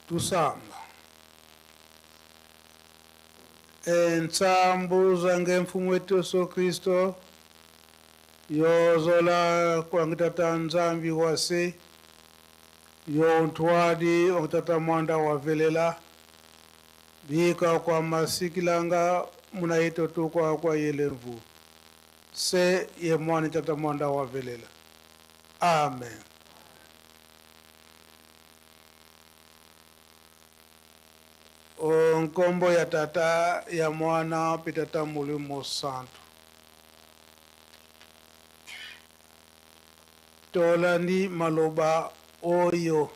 Tusamba. Entsambuza ngemfumu wetu Yesu Kristo yozola kwangitata Nzambi wase yontwadi wangitata mwanda wavelela bika kwa masikilanga munaito tukwa kwa yelemvu se ye mwani tata mwanda wavelela. Amen. O nkombo ya Tata, ya Mwana mpe Tata Molimo Santu. Tolandi maloba oyo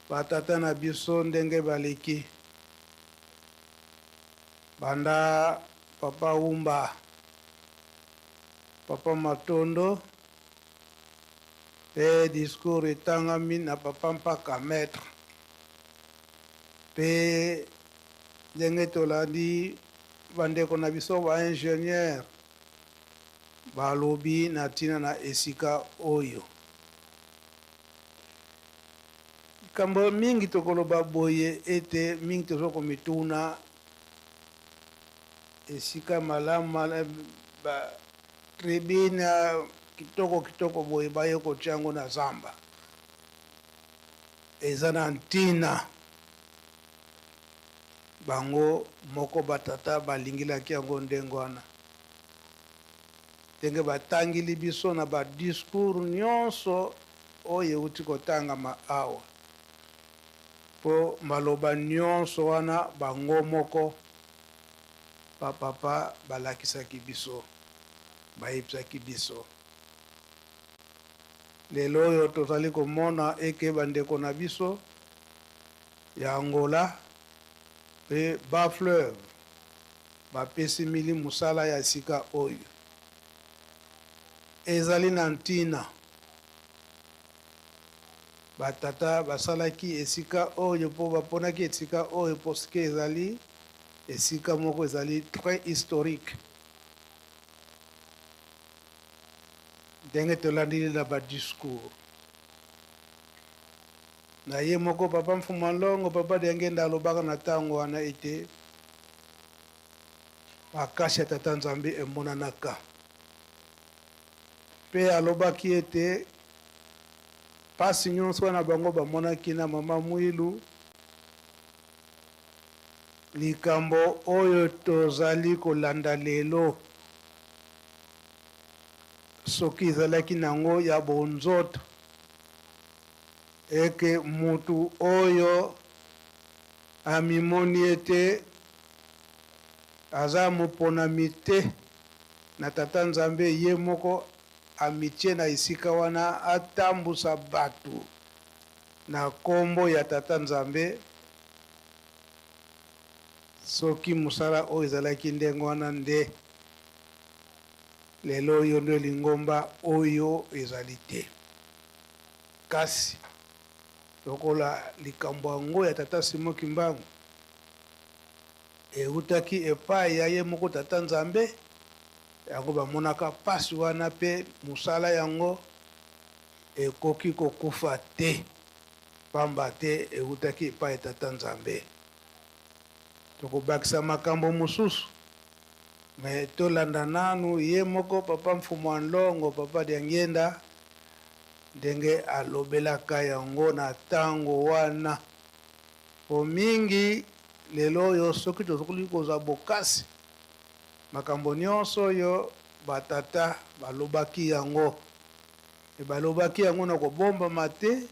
batata na biso ndenge baleki banda Papa Wumba, Papa Matondo mpe discours etangami na Papa Mpaka Maitre. Mpe ndenge tolandi bandeko na biso ba ingenieur balobi na ntina na esika oyo. Likambo mingi tokoloba boye ete mingi tozo komituna esika malamu ba tribune kitoko kitoko boye baye kotia yango na zamba. Eza na ntina bango moko ba tata balingilaki yango ndenge wana. Ndenge batangili biso na ba discours nionso oyo ewuti kotangama awa. Po maloba nionso wana bango moko ba papa balakisaki biso, bayebisaki biso. Lelo oyo tozali komona eke bandeko na biso ya Angola pe Bas Fleuve bapesimili mosala ya sika oyo. Ezali na ntina ba tata basalaki esika oyo po baponaki esika oyo poske ezali esika moko ezali très historique. Ndenge tolandeli na ba discours na ye moko Papa Mfuma Nlongo, Papa Diangienda alobaka na tango wana ete makasi ya Tata Nzambe emonanaka. Pe alobaki ete pasi nyonso wana bango bamonaki na Mama Muilu, likambo oyo tozali kolanda lelo, soki ezalaki nango ya bonzoto, eke mutu oyo amimoni ete aza moponami te na Tata Nzambe ye moko amitie na esika wana atambusa batu na kombo ya Tata Nzambe, soki mosala oyo ezalaki ndenge wana nde lelo oyo nde lingomba oyo ezali te. Kasi lokola likambo yango ya Tata Simon Kimbangu ewutaki epayi ya ye moko Tata Nzambe, yango bamonaka pasi wana pe mosala yango ekoki kokufa te, pamba te ewutaki epayi ya Tata Nzambe. Tokobakisa makambo mosusu, mais tolanda nanu ye moko Papa Mfumu'a Nlongo, Papa Diangienda, ndenge alobelaka yango na tango wana. Po mingi lelo oyo soki tozali kozwa bokasi, makambo nionso oyo ba tata balobaki yango, et balobaki yango na kobombama te,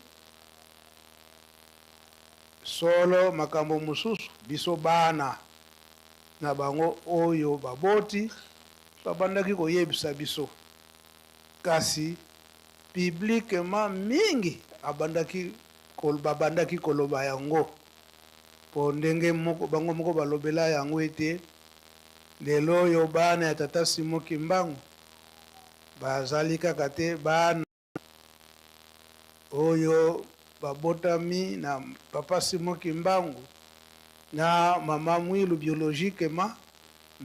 solo makambo mosusu biso bana na bango oyo baboti babandaki koyebisa biso, kasi publiquement mingi abandaki babandaki koloba yango po ndenge moko bango moko balobela yango ete lelo oyo bana ya tata Simon Kimbangu bazali kaka te bana oyo babotami na papa Simon Kimbangu na mama Mwilu biologiquement,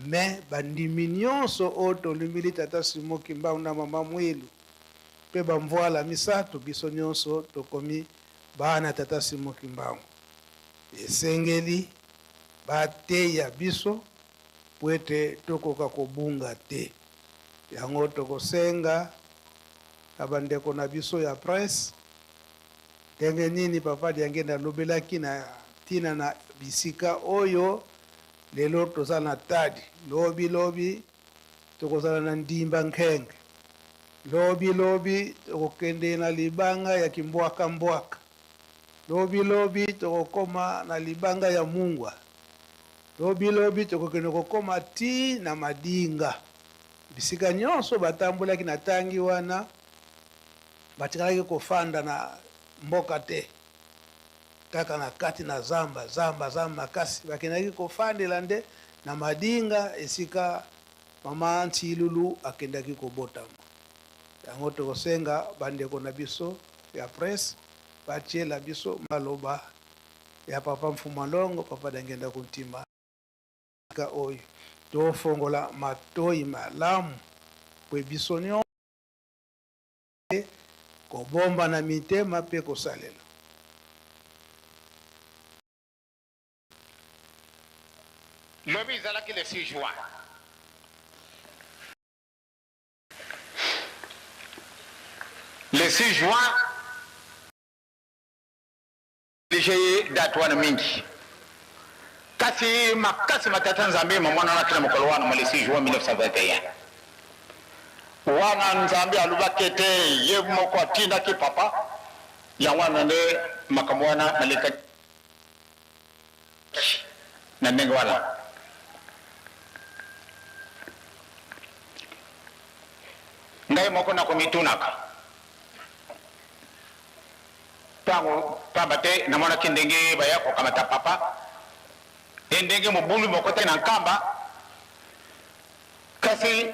mais bandimi nionso oyo tolimbili tata Simon Kimbangu na mama Mwilu pe ba mvuala misatu, biso nionso tokomi. Bana Tata Simon Kimbangu, esengeli bateya biso mpo ete tokoka kobunga te. Yango tokosenga na bandeko na biso ya presse, ndenge nini Papa Diangienda alobelaki na ntina na bisika oyo lelo toza na Tadi, lobi lobi tokozala na Ndimba Nkenge, lobi lobi tokokende na libanga ya Kimbwaka Mbwaka, lobi lobi tokokoma na libanga ya Mungwa, lobi lobi tokokende kokoma ti na Madinga. Bisika nyonso batambolaki na tangi wana, batikalaki kofanda na mboka te, kaka na kati na zamba, zamba, zamba makasi. Bakendaki kofandela nde na Madinga, esika mama Nsilulu akendaki kobotama. Yango tokosenga bandeko na biso ya presse batiela biso maloba ya Papa Mfumua Longo, Papa Diangienda Kuntima. Esika oyo tofongola matoyi malamu mpe biso nyonso kobomba na mitema mpe kosalela. Lobi ezalaki le 6 juin. Le 6 juin Néglige ye date wana mingi. Kasi makasi ma Tata Nzambe mamonanaki na mokolo wana mwa le 6 juin 1921. Wana Nzambe alobaki ete ye moko atindaki Papa, yango wana nde makambo wana malekaki na ndenge wana. Ngai moko nakomitunaka Ntango, mpamba te namonaki ndenge baya kokamata papa, pe ndenge mobulu mokotaki na nkamba, kasi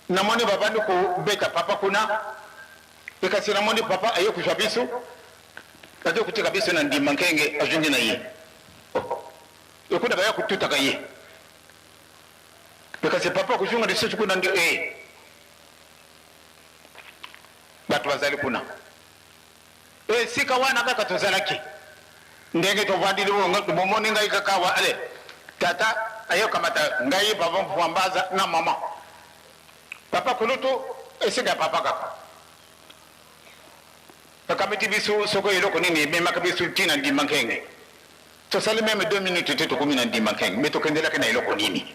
namoni babandi kobeta papa kuna, pe kasi namoni papa aye kozwa biso, azo kotika biso na ndima nkenge, azongi na ye. Oh, ekuna baya kotutaka ye, pe kasi papa akozonga lisusu kuna nde, eh, bato bazali kuna. Esika wana kaka tozalaki, ndenge tovandi bomoni ngai kaka awa, ale tata aye kokamata ngai, papa Mfuambaza na mama, papa kulutu, esika ya papa kaka bakamati biso, soko eloko nini ememaka biso ti na Ndimba Nkenge, tosali meme 2 minutes te tokomi na Ndimba Nkenge, me tokendelaki na eloko nini?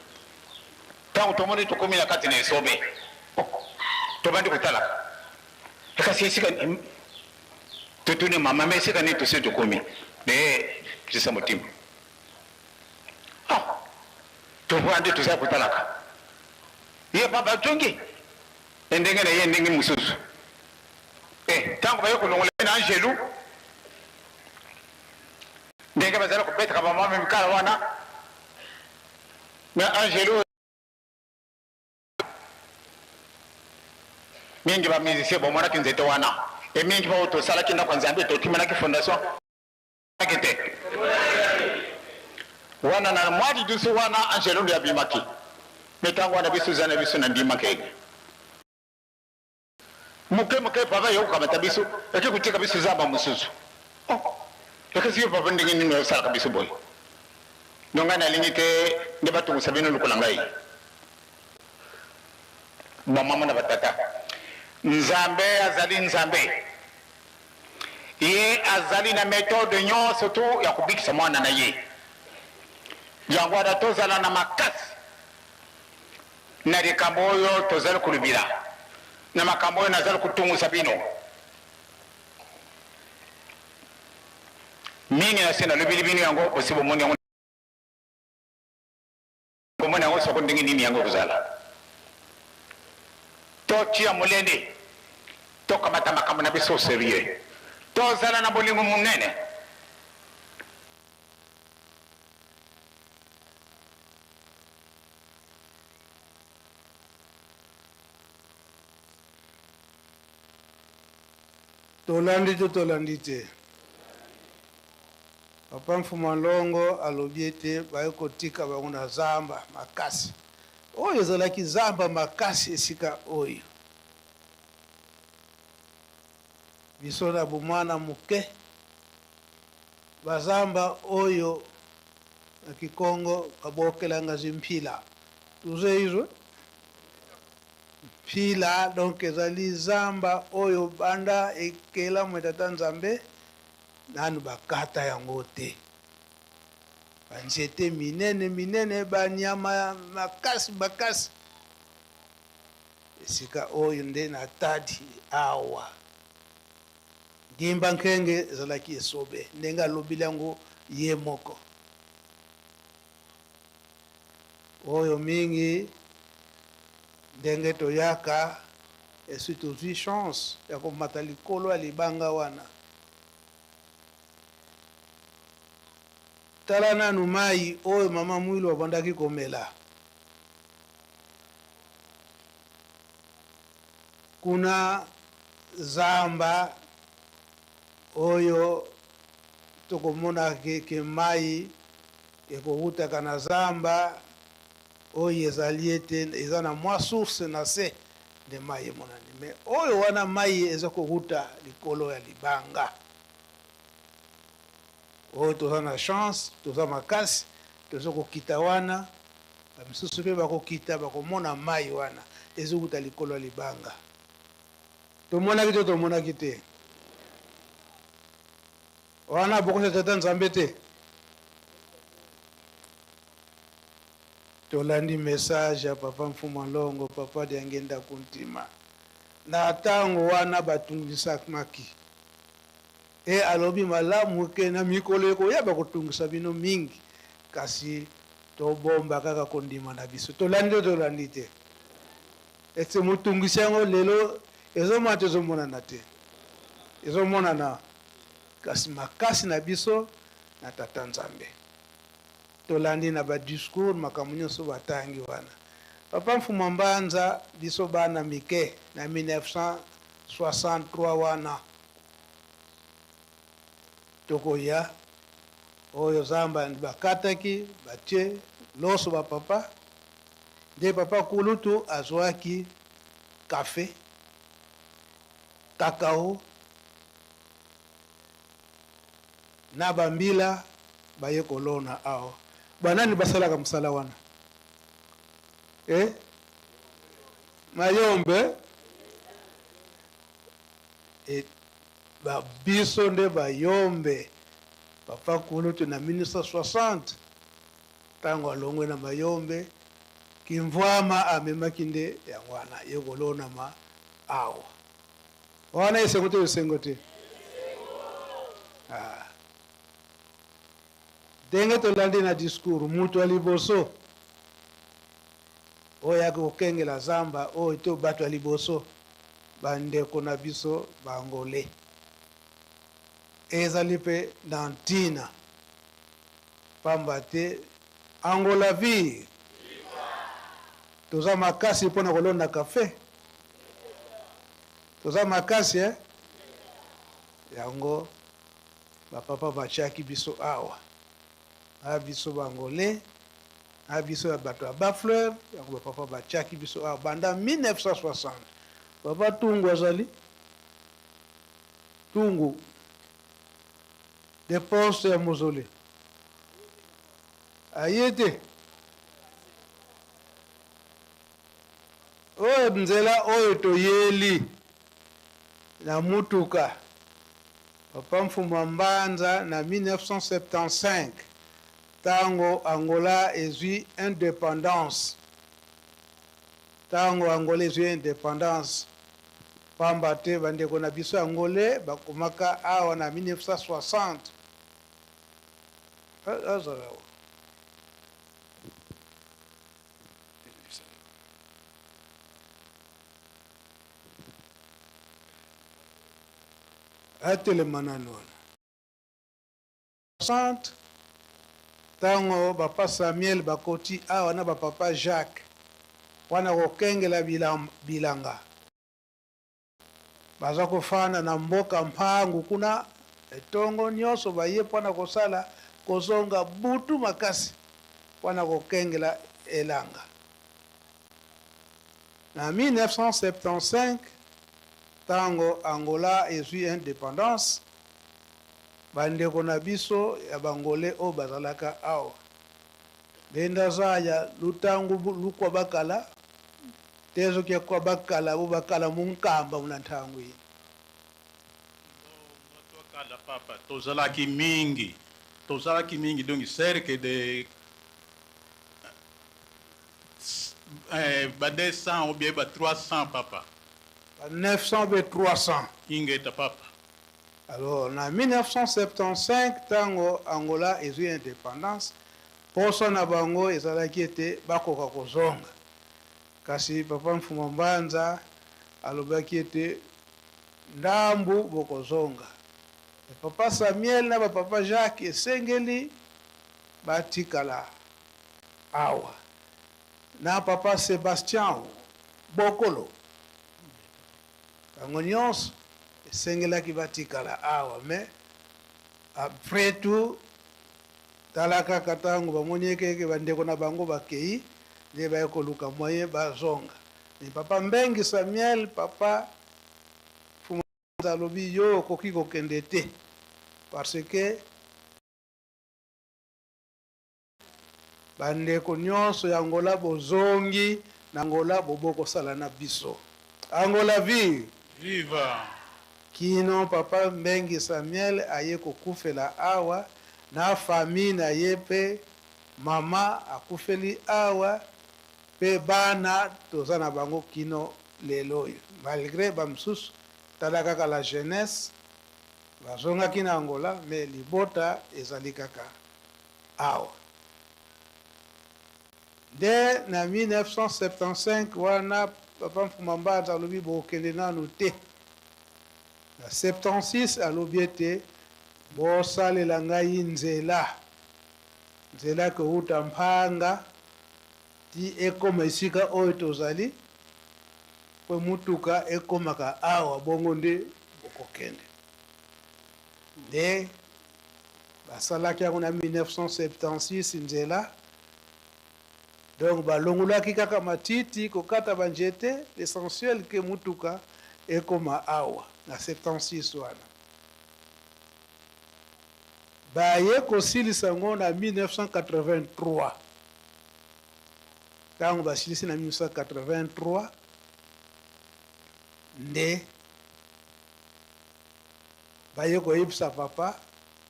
Ntango tomoni tokomi na kati na esobe, oh, tobandi kotalaka Kasi esika totuni mama me esika nini tosi tokomi me kitisa motima ah tovandi toza kotalaka ye papa atongi ndenge na ye ndenge mosusu eh ntango baye kolongola ye na angelu ndenge bazali kobetaka bamama mikala wana na angelu Mingi ba musiciens bomonaki nzete wana et mingi ba oyo tosalaki ndako ya Nzambe totimelaki fondation ki te wana na mwa lidusu wana angelo nde abimaki me ntango wana biso eza na biso na ndimaki moke moke papa ye kokamata biso eke kotika biso zamba mosusu oh, ekesi yo papa ndenge nini osalaka biso boye donc ngai nalingi te nde batungisa bino lokola ngai Ba mama na ba tata, Nzambe azali Nzambe. Ye azali na methode nyonso tu ya kobikisa mwana na ye. Yango wana tozala na makasi na likambo oyo tozali kolobila, na makambo oyo nazali kotungusa bino mingi. Na se nalobeli bino yango, bosi bomoni yango. Komona yango soko ndenge nini yango ekozala. Totia molende, tokamata makambo na biso serieux, tozala na bolingo monene. Tolandi to tolandi te? Papa Mfumua Nlongo alobi ete baye kotika bango na zamba makasi. Oyo ezalaki zamba makasi esika oyo. Biso na bomwana moke. Bazamba oyo na kikongo babokelanga zimpila tuzeizwe mpila, donc ezali zamba oyo banda ekelamu ya Tata Nzambe nanu bakata yango te. Banzete minene minene, banyama makasi makasi. Esika oyo nde na Tadi awa. Ndimba Nkenge ezalaki esobe, ndenge alobili yango ye moko. Oyo mingi ndenge toyaka esi tozwi chance ya komata likolo ya libanga wana. Tala nanu mayi oyo mama Mwilu abandaki komela. Kuna zamba oyo tokomona ke, ke mayi ekowutaka na zamba oyo ezali ete eza na mwa source na se nde mayi emonani, mais oyo wana mayi eza kowuta likolo ya libanga. Oyo toza na chance, toza makasi, tozo kokita wana, ba misusu pe bakokita, bakomona mayi wana ezo wuta likolo ya libanga. Tomonaki to tomonaki te? Wana bokosa Tata Nzambe te? Tolandi message ya Papa Mfumua Nlongo, Papa Diangienda Kuntima. Na tango wana batungisamaki. E alobi malamu ke na mikolo ekoya bakotungisa bino mingi, kasi tobomba kaka kondima na biso. Tolandi to tolandi te? Est-ce motungisi yango lelo ezomonana to ezomonana te? Ezomonana, kasi makasi na biso na Tata Nzambe. Tolandi na ba discours makambo nionso batangi wana. Papa Mfumua Mbanza, biso bana mike na 1963 wana tokoya oyo zamba bakataki batie loso ba papa nde papa kulutu azuaki cafe, cacao na ba mbila baye kolona awa. Ba nani basalaka musala wana? Eh? Mayombe? Et ba biso nde bayombe. Papa kulutu na 1960 tango alongwe na mayombe, Kimvuama amemaki nde yango wana ye kolonama awa. Wana esengo to esengo te? Ah. Ndenge tolandi na discours, mutu ya liboso oyo ayaki kokengela zamba oyo to bato ya liboso, ba ndeko na biso ba Angolais. Ezali mpe na ntina, pamba te Angola vive! Toza makasi mpo na kolona cafe. Toza makasi eh? Yango ba papa batiaki biso awa. Na biso ba Angolais, na biso ya bato ya Bas-Fleuve, yango ba papa batiaki biso awa banda 1960. Papa Tungu azali? Tungu de poste ya mausolee. Aye te. Oyo nzela oyo toyeli na mutuka Papa Mfumua Mbanza na 1975 tango Angola ezui independance, tango Angola ezui independance, pamba te ba ndeko na biso Angolais bakomaka awa na 1960, azala awa. Atelema nanu wana. 60 tango ba pa Samuel bakoti awa na ba papa Jacques wana kokengela bilanga. Baza kofanda na mboka mpangu kuna tongo nionso baye pona kosala kozonga butu makasi pona kokengela elanga. Na 1975 tango Angola ezui independance, Bandeko na biso ya bangole oyo bazalaka awa benda zaya lutangu lukwa bakala tezo kya kwa bakala bo bakala munkamba muna ntangu iyi. Kala papa tozalaki mingi, tozalaki mingi, donc cercle de ba 200 ou bien ba 300, papa. Ba 900 be 300. Ingeta, papa. Alors na 1975, ntango Angola ezwi indépendance, poso na bango ezalaki ete bakoka kozonga, kasi papa Mfuma Mbanza alobaki ete ndambu bokozonga, papa Samuel na bapapa Jacques esengeli batikala awa na papa Sébastien Bokolo. Bango nyonso esengelaki batikala awa. Mais après tout, tala kaka, ntango bamoni ekeke bandeko na bango bakei, nde baye koluka moyen bazonga. Mais papa Mbengi Samuel, papa Fumanza alobi: yo okoki kokende te, parce que bandeko nyonso ya Angola bozongi na Angola, bobokosala na biso. Angola vive! Viva! Kino papa Mbengi Samuel aye kokufela awa na famille na ye, mpe mama akufeli awa, mpe bana toza na bango kino lelo oyo, malgré bamosusu, tala kaka la jeunesse, bazongaki na Angola, mais libota ezali kaka awa. Nde na 1975 wana, papa Mfuma Mbanza alobi bokende nanu te. Na 76 alobi ete bosalela ngai nzela, nzela kouta Mpanga ti ekoma esika oyo tozali, po mutuka ekomaka awa, bongo nde bokokende. Nde basalaki yango na 1976 nzela. Donc balongolaki kaka matiti, kokata banzete, l'essentiel ke mutuka ekoma awa. Na 76 wana baye kosilisa yango na 1983. Ntango basilisi na 1983, nde baye koyebisa papa.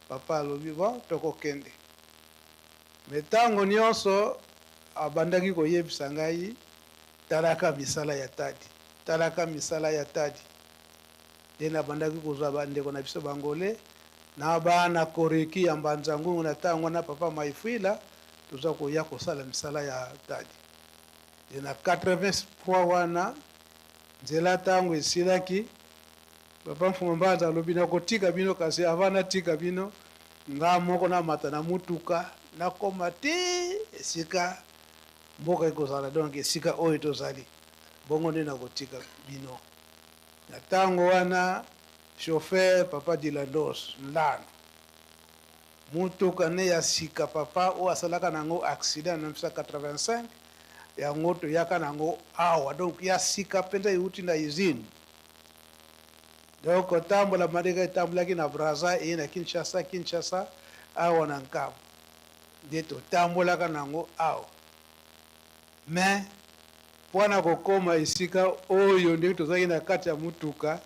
Papa alobi: bon, tokokende. Mais ntango nyonso abandaki koyebisa ngai: talaka misala ya tadi, talaka misala ya tadi. Nde nabandaki kozwa bandeko na biso bangole na bana koreki ya Mbanza Ngungu na ntango wana, papa Maifwila, toza koya kosala misala ya tadi. Nde na 83 wana, nzela ntango esilaki, papa Mfuma Mbanza alobi: nakotika bino, kasi avant natika bino, nga moko namata na mutuka, nakoma ti esika mboka ekozala, donc esika oyo tozali, bongo nde nakotika bino. Na ntango wana, chauffeur papa Dilandos Ndano, mutuka ne ya sika, papa oyo asalaka nango accident na 1985, yango toyaka nango awa, donc ya sika mpenza, euti na usine. Donc kotambola madeka etambolaki na Braza, eye na Kinshasa, Kinshasa awa na Nkambo, nde totambolaka nango awa. Mais mpona kokóma esika oyo, ndenge tozalaki na kati ya mutuka,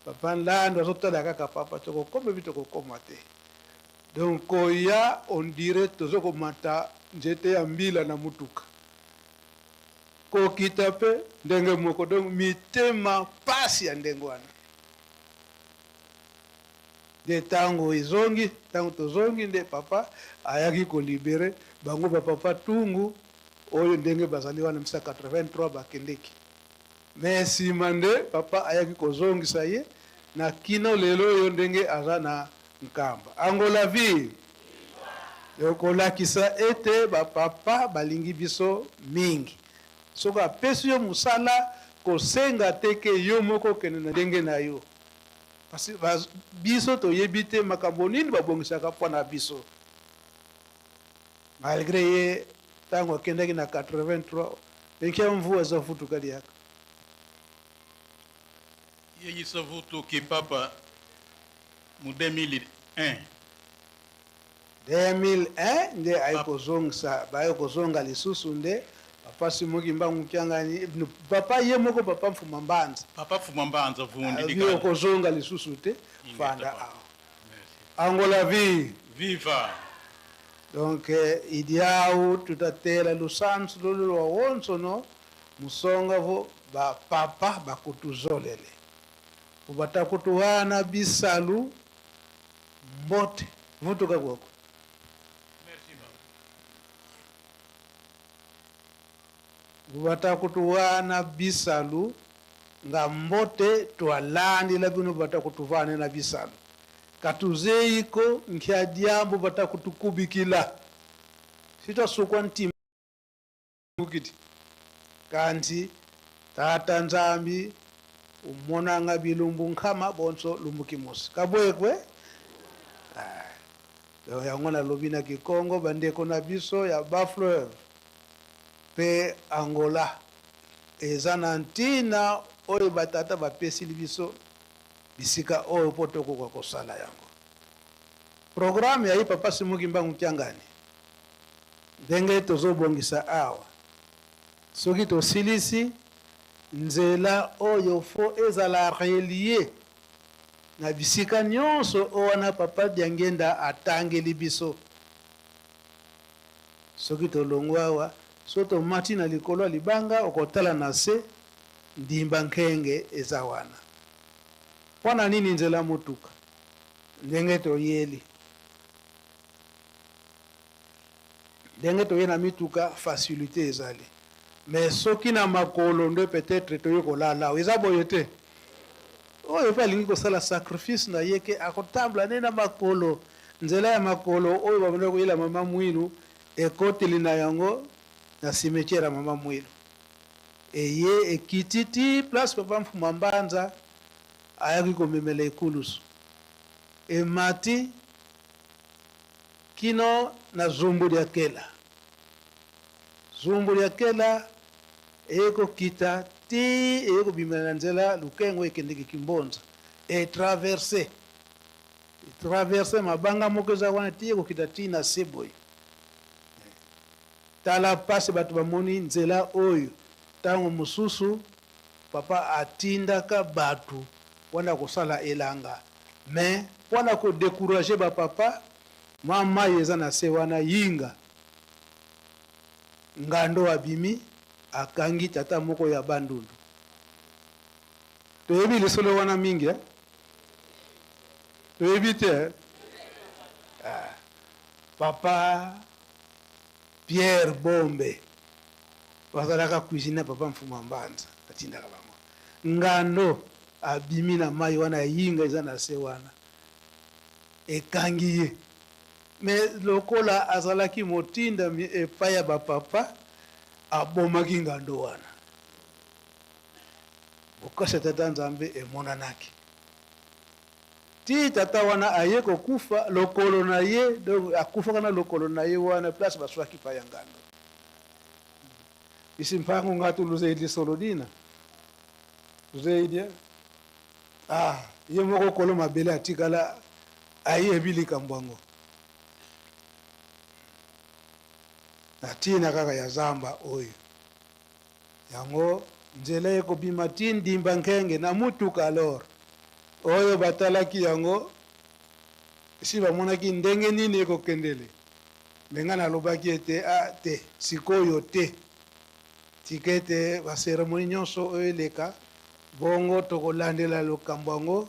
papa Nlando azotala kaka papa: tokokóma ebi tokokóma te. Donc koya, on dirait toza komata nzete ya mbila na mutuka, kokita mpe ndenge moko. Donc mitema pasi ya ndenge wana. Nde ntango ezongi, ntango tozongi, nde papa ayaki kolibérer bango, bapapa Tungu oyo ndenge bazali wana misa 83 bakendeki. Mais nsima nde papa ayaki kozongisa ye na kino lelo oyo ndenge aza na Nkamba. Angola vive! Ekolakisa ete bapapa balingi biso mingi. Soki apesi yo mosala, kosenga te ke yo moko okende na ndenge na yo, parce biso toyebi te makambo nini babongisaka mpo na biso. Malgré ye ntango akendaki na 83, benkia mvua azavutuka liaka. Ye yisavutuki papa mu 2001. 2001 nde aye kozongisa, baye kozonga lisusu nde papa Simon Kimbangu Kiangani, papa ye moko papa Mfuma Mbanza. Papa Mfuma Mbanza vundi Abi likala. okozonga lisusu te, Ingeta fanda papa. awa. Angola vie. Viva. Donc idiau tutatela lusanzu lulu lwa wonso no musonga vo ba papa bakutuzolele. Ubatakutuwana bisalu mbote vutuka kwako. Batakutuwana bisalu nga mbote twalandila bino batakutuvane na bisalu. Katuzeiko nkya diambo batakutukubikila. Sitasukwa ntima mukiti. Kanti tata Nzambi umonanga bilumbu nkama bonso lumbuki mosi. Kabwekwe? Ah. Yango nalobi na Kikongo bandeko na biso ya Bas-Fleuve pe Angola eza na ntina oyo batata bapesili biso bisika oyo po tokoka kosala yango. Programme ya ye papa Simon Kimbangu Kiangani ndenge tozobongisa awa, soki tosilisi nzela oyo fo ezala relie na bisika nyonso oyo wana papa Diangienda atangeli biso. Soki tolongwe awa, so tomati na likolo ya libanga, okotala na se ndimba nkenge eza wana. Pona nini nzela motuka ndenge toyeli, ndenge toye na mituka facilité ezali, mais soki na makolo nde peut-être toye kolala awa, eza boye te. Oyo pe alingi kosala sacrifice na ye ke akotambola nde na makolo, nzela ya makolo oyo babandaki koyela mama Mwilu ekoteli na yango na cimetière ya mama Mwilu, eye ekiti ti place papa Mfuma Mbanza ayaki komemela ekulusu, emati kino na zumbu lya Kela. Zumbu lya Kela eye kokita ti eye kobimela na nzela Lukengo ekendeki Kimbonza, e traverse, e traverse mabanga moko eza wana ti ekokita ti na se boye. Tala pasi bato bamoni nzela oyo, tango mosusu papa atindaka batu pona kosala elanga, mais pona ko decourager ba papa, mwa mayi eza na se wana yinga. Ngando abimi akangi tata moko ya Bandundu. Toyebi lisolo wana mingi eh? Toyebi te eh? Ah, papa Pierre Bombe bazalaka cuisine ya papa Mfuma Mbanza, atindaka bango. Ngando abimi na mayi wana ya yinga eza na se wana, ekangi ye. Mais lokola azalaki motindami epai ya ba papa, abomaki ngando wana. Bokasi ya Tata Nzambe emonanaki. Ti tata wana aye kokufa, lokolo na ye, donc akufaka na lokolo na ye wana place baswaki pa ya ngando. Isi mpango nga tuluze lisolo dina. Tuzeidi. Ah, ye moko kolo mabele atikala ayebi likambo yango. Na tina kaka ya zamba oyo. Yango nzela ekobima ti ndimba nkenge na mutuka alors oyo batalaki yango esi bamonaki ndenge nini ekokendele me nga nalobaki ete ah te sikoyo te tika ete ba ceremonie nyonso oyo eleka bongo tokolandela lokambo yango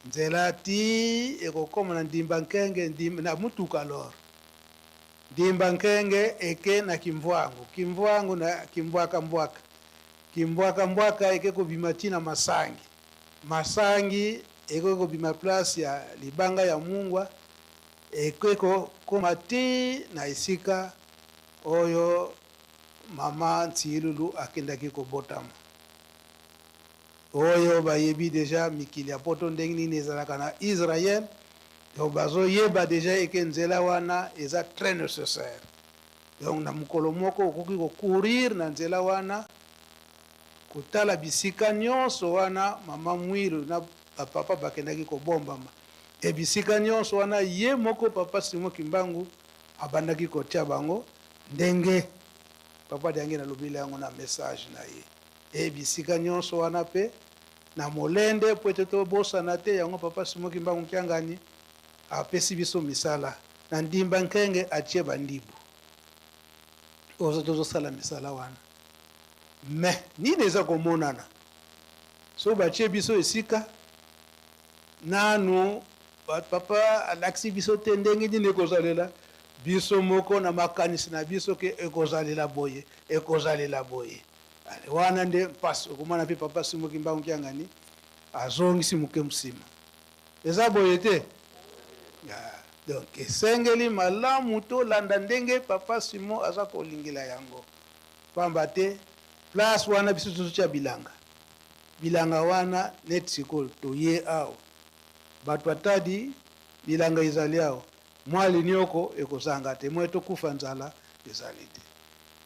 nzela ti ekokoma na ndimba nkenge ndimba na mutuka alors Ndimba nkenge eke na kimvuangu, kimvuangu na kimbwaka-mbwaka, kimbwaka-mbwaka eke kobima ti na masangi, masangi ekoki kobima place ya libanga ya mungwa, eke kokoma ti na esika oyo mama Ntsiilulu akendaki kobotama. Oyo bayebi dejà mikili ya poto ndenge nini ezalaka na Israël, donc bazo yeba dejà eke nzela wana eza très necessaire. Donc na mokolo moko okoki ko courir na nzela wana kotala bisika nionso wana mama Mwilu na ba papa bakendaki kobombama. E bisika nyonso wana ye moko Papa Simon Kimbangu abandaki kotia bango ndenge Papa Diangienda alobeli yango na message na ye. E bisika nyonso wana pe na molende po ete tobosana te yango Papa Simon Kimbangu Kiangani apesi biso misala na Ndimba Nkenge atie ba ndibu oyo tozosala misala wana mais nini eza komonana soki batie biso esika Nanu papa alakisi biso te ndenge nini ekozalela, biso moko na makanisi na biso ke ekozalela boye, ekozalela boye. Ale wana nde mpasi, okomona mpe papa Simon Kimbangu Kiangani azongisi moke nsima. Eza boye te? Donc esengeli malamu tolanda ndenge papa Simon aza kolingela yango. Pamba te place wana biso tozotia bilanga. Bilanga wana neti sikoyo toye awa batu atadi bilanga ezali awa mwa linioko ekozanga te mwa tokufa nzala ezali te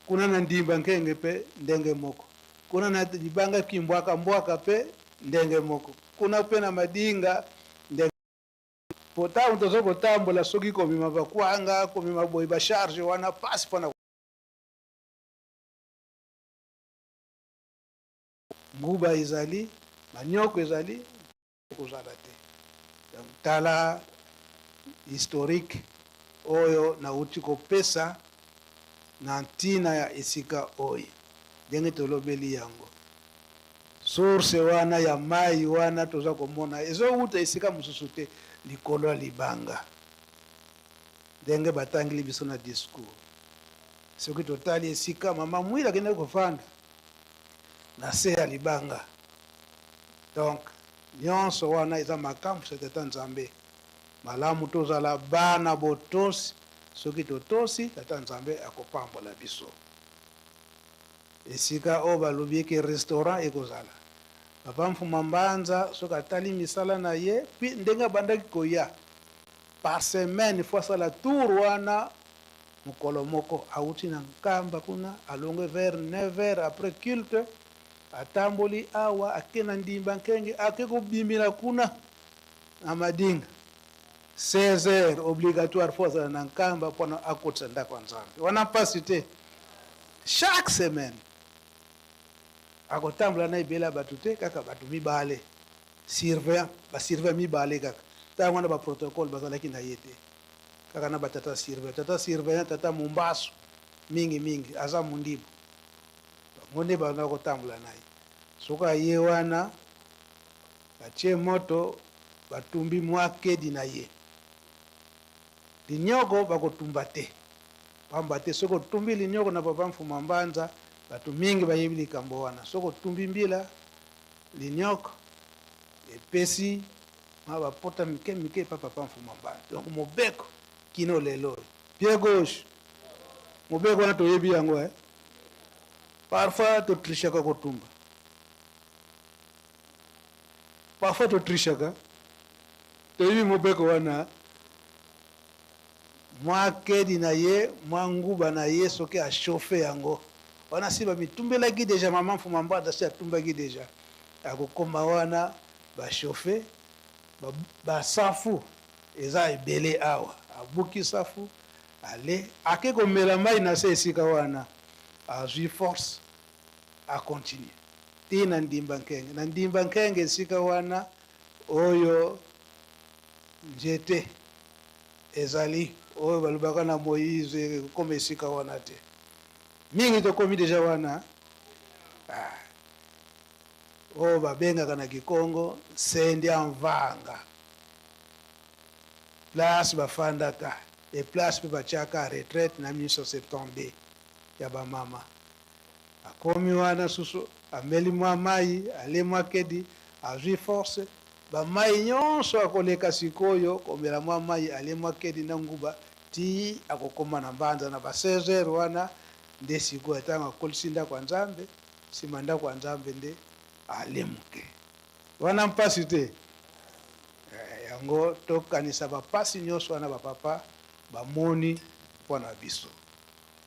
kuna na ndimba nkenge pe ndenge moko kuna na libanga kimbwaka mbwaka pe ndenge moko kuna pe na madinga ndenge po tango tozo kotambola soki komema bakwanga komema boye ba charge wana pasi pona Nguba ezali, manioko ezali, ekozala te. Donc tala historique oyo nawuti kopesa na ntina ya esika oyo, ndenge tolobeli yango. Source wana ya mayi wana toza komona ezowuta esika mosusu te, likolo ya libanga, ndenge batangeli biso na discours. Soki totali esika mama Mwila akendaki kofanda, na se ya libanga donc nionso wana eza makambu ya tata nzambe malamu tozala bana botosi soki totosi tata nzambe akopambola biso esika oyo balobi eke restaurant ekozala papa mfuma mbanza soki atali misala na ye puis ndenge abandaki koya par semaine faut asala tour wana Mokolo moko, awuti na Nkamba kuna, alongwe vers 9 heures après culte, atamboli awa, ake na Ndimba Nkenge, ake kobimila kuna na Madinga. 16 heures obligatoire faut azala na Nkamba pona akotisa ndako ya Nzambe. Wana mpasi te? Chaque semaine akotambola na ebele ya bato te, kaka bato mibale, surveillant, ba surveillant mibale kaka. Tango wana ba protocole bazalaki na ye te. Kaka na ba tata surveillant tata surveillant tata mumbasu mingi mingi aza mundibu bango nde banda kotambola na ye soki aye wana batie moto batumbi mwa kedi na ye linyoko bakotumba te pamba te soki otumbi linyoko na papa mfuma mbanza bato mingi bayebi likambo wana soki otumbi mbila linyoko epesi Mwa ba pota mike mike epa papa Mfuma Mbala. Donc mobeko kino lelo oyo. Pied gauche. Mobeko wana toyebi yango eh. Parfois to trichaka kotumba. Parfois to trichaka. Toyebi mobeko wana. Mwa kedi na ye, mwa nguba na ye soki a chauffer yango. Wana si bamitumbelaki dejà, mama Mfuma Mbala si atumbaki dejà. Akokoma wana Ba chauffer ba ba safu eza ebele awa abuki safu ale ake komela mayi na se esika wana azui force a continue ti na ndimba nkenge na ndimba nkenge esika wana oyo nzete ezali oyo balobaka na Moïse ekokoma esika wana te mingi tokomi deja wana ah. Oyo babengaka na kikongo nsendia mvanga. Place bafandaka et place pe batiaka retraite na 1972 ya ba mama. Akomi wana susu ameli mua mayi, alie mua kedi, azui force, ba mayi nionso akoleka sikoyo komela mua mayi, alie mua kedi na nguba tii akokoma na Mbanza na ba 16 heures wana nde sikoyo tango akolisi ndako ya Nzambe. Sima ndako ya Nzambe nde ale moke. Wana mpasi te? Eh, yango tokanisa bapasi nyonso wana bapapa bamoni mpo na biso.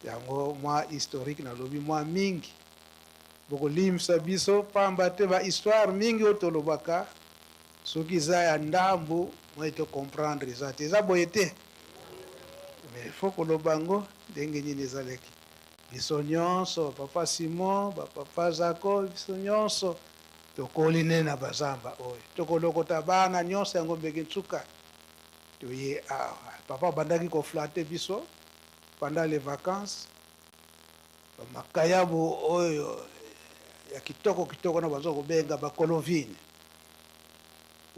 Yango mwa historique nalobi mwa mingi, bokolimbisa biso pamba te ba histoire mingi oyo tolobaka soki eza ya ndambu. Moi to comprendre eza te, eza boye te. Mais il faut koloba yango ndenge nini ezalaki. Biso nyonso, ba papa Simon, ba papa Zako, biso nyonso tokoli nde na bazamba oyo. Tokolokota bana nyonso ya Ngombe Kinsuka toye awa. Papa abandaki ko flatter biso pendant les vacances. Ba makayabu oyo ya kitoko kitoko na bazo kobenga ba colovine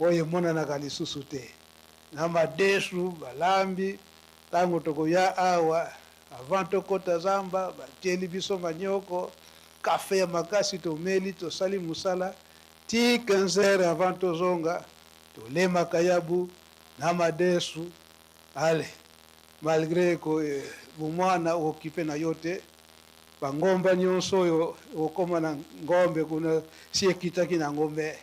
oyo emonanaka lisusu te na madesu balambi tango tokoya awa avant tokota zamba batieli biso manioko cafe ya makasi tomeli tosali musala ti 15 heures avant tozonga tole makayabu na madesu Allez malgre ko bomwana okipe na yo te ba ngomba nionso oyo okoma na ngombe kuna si ekitaki na ngombe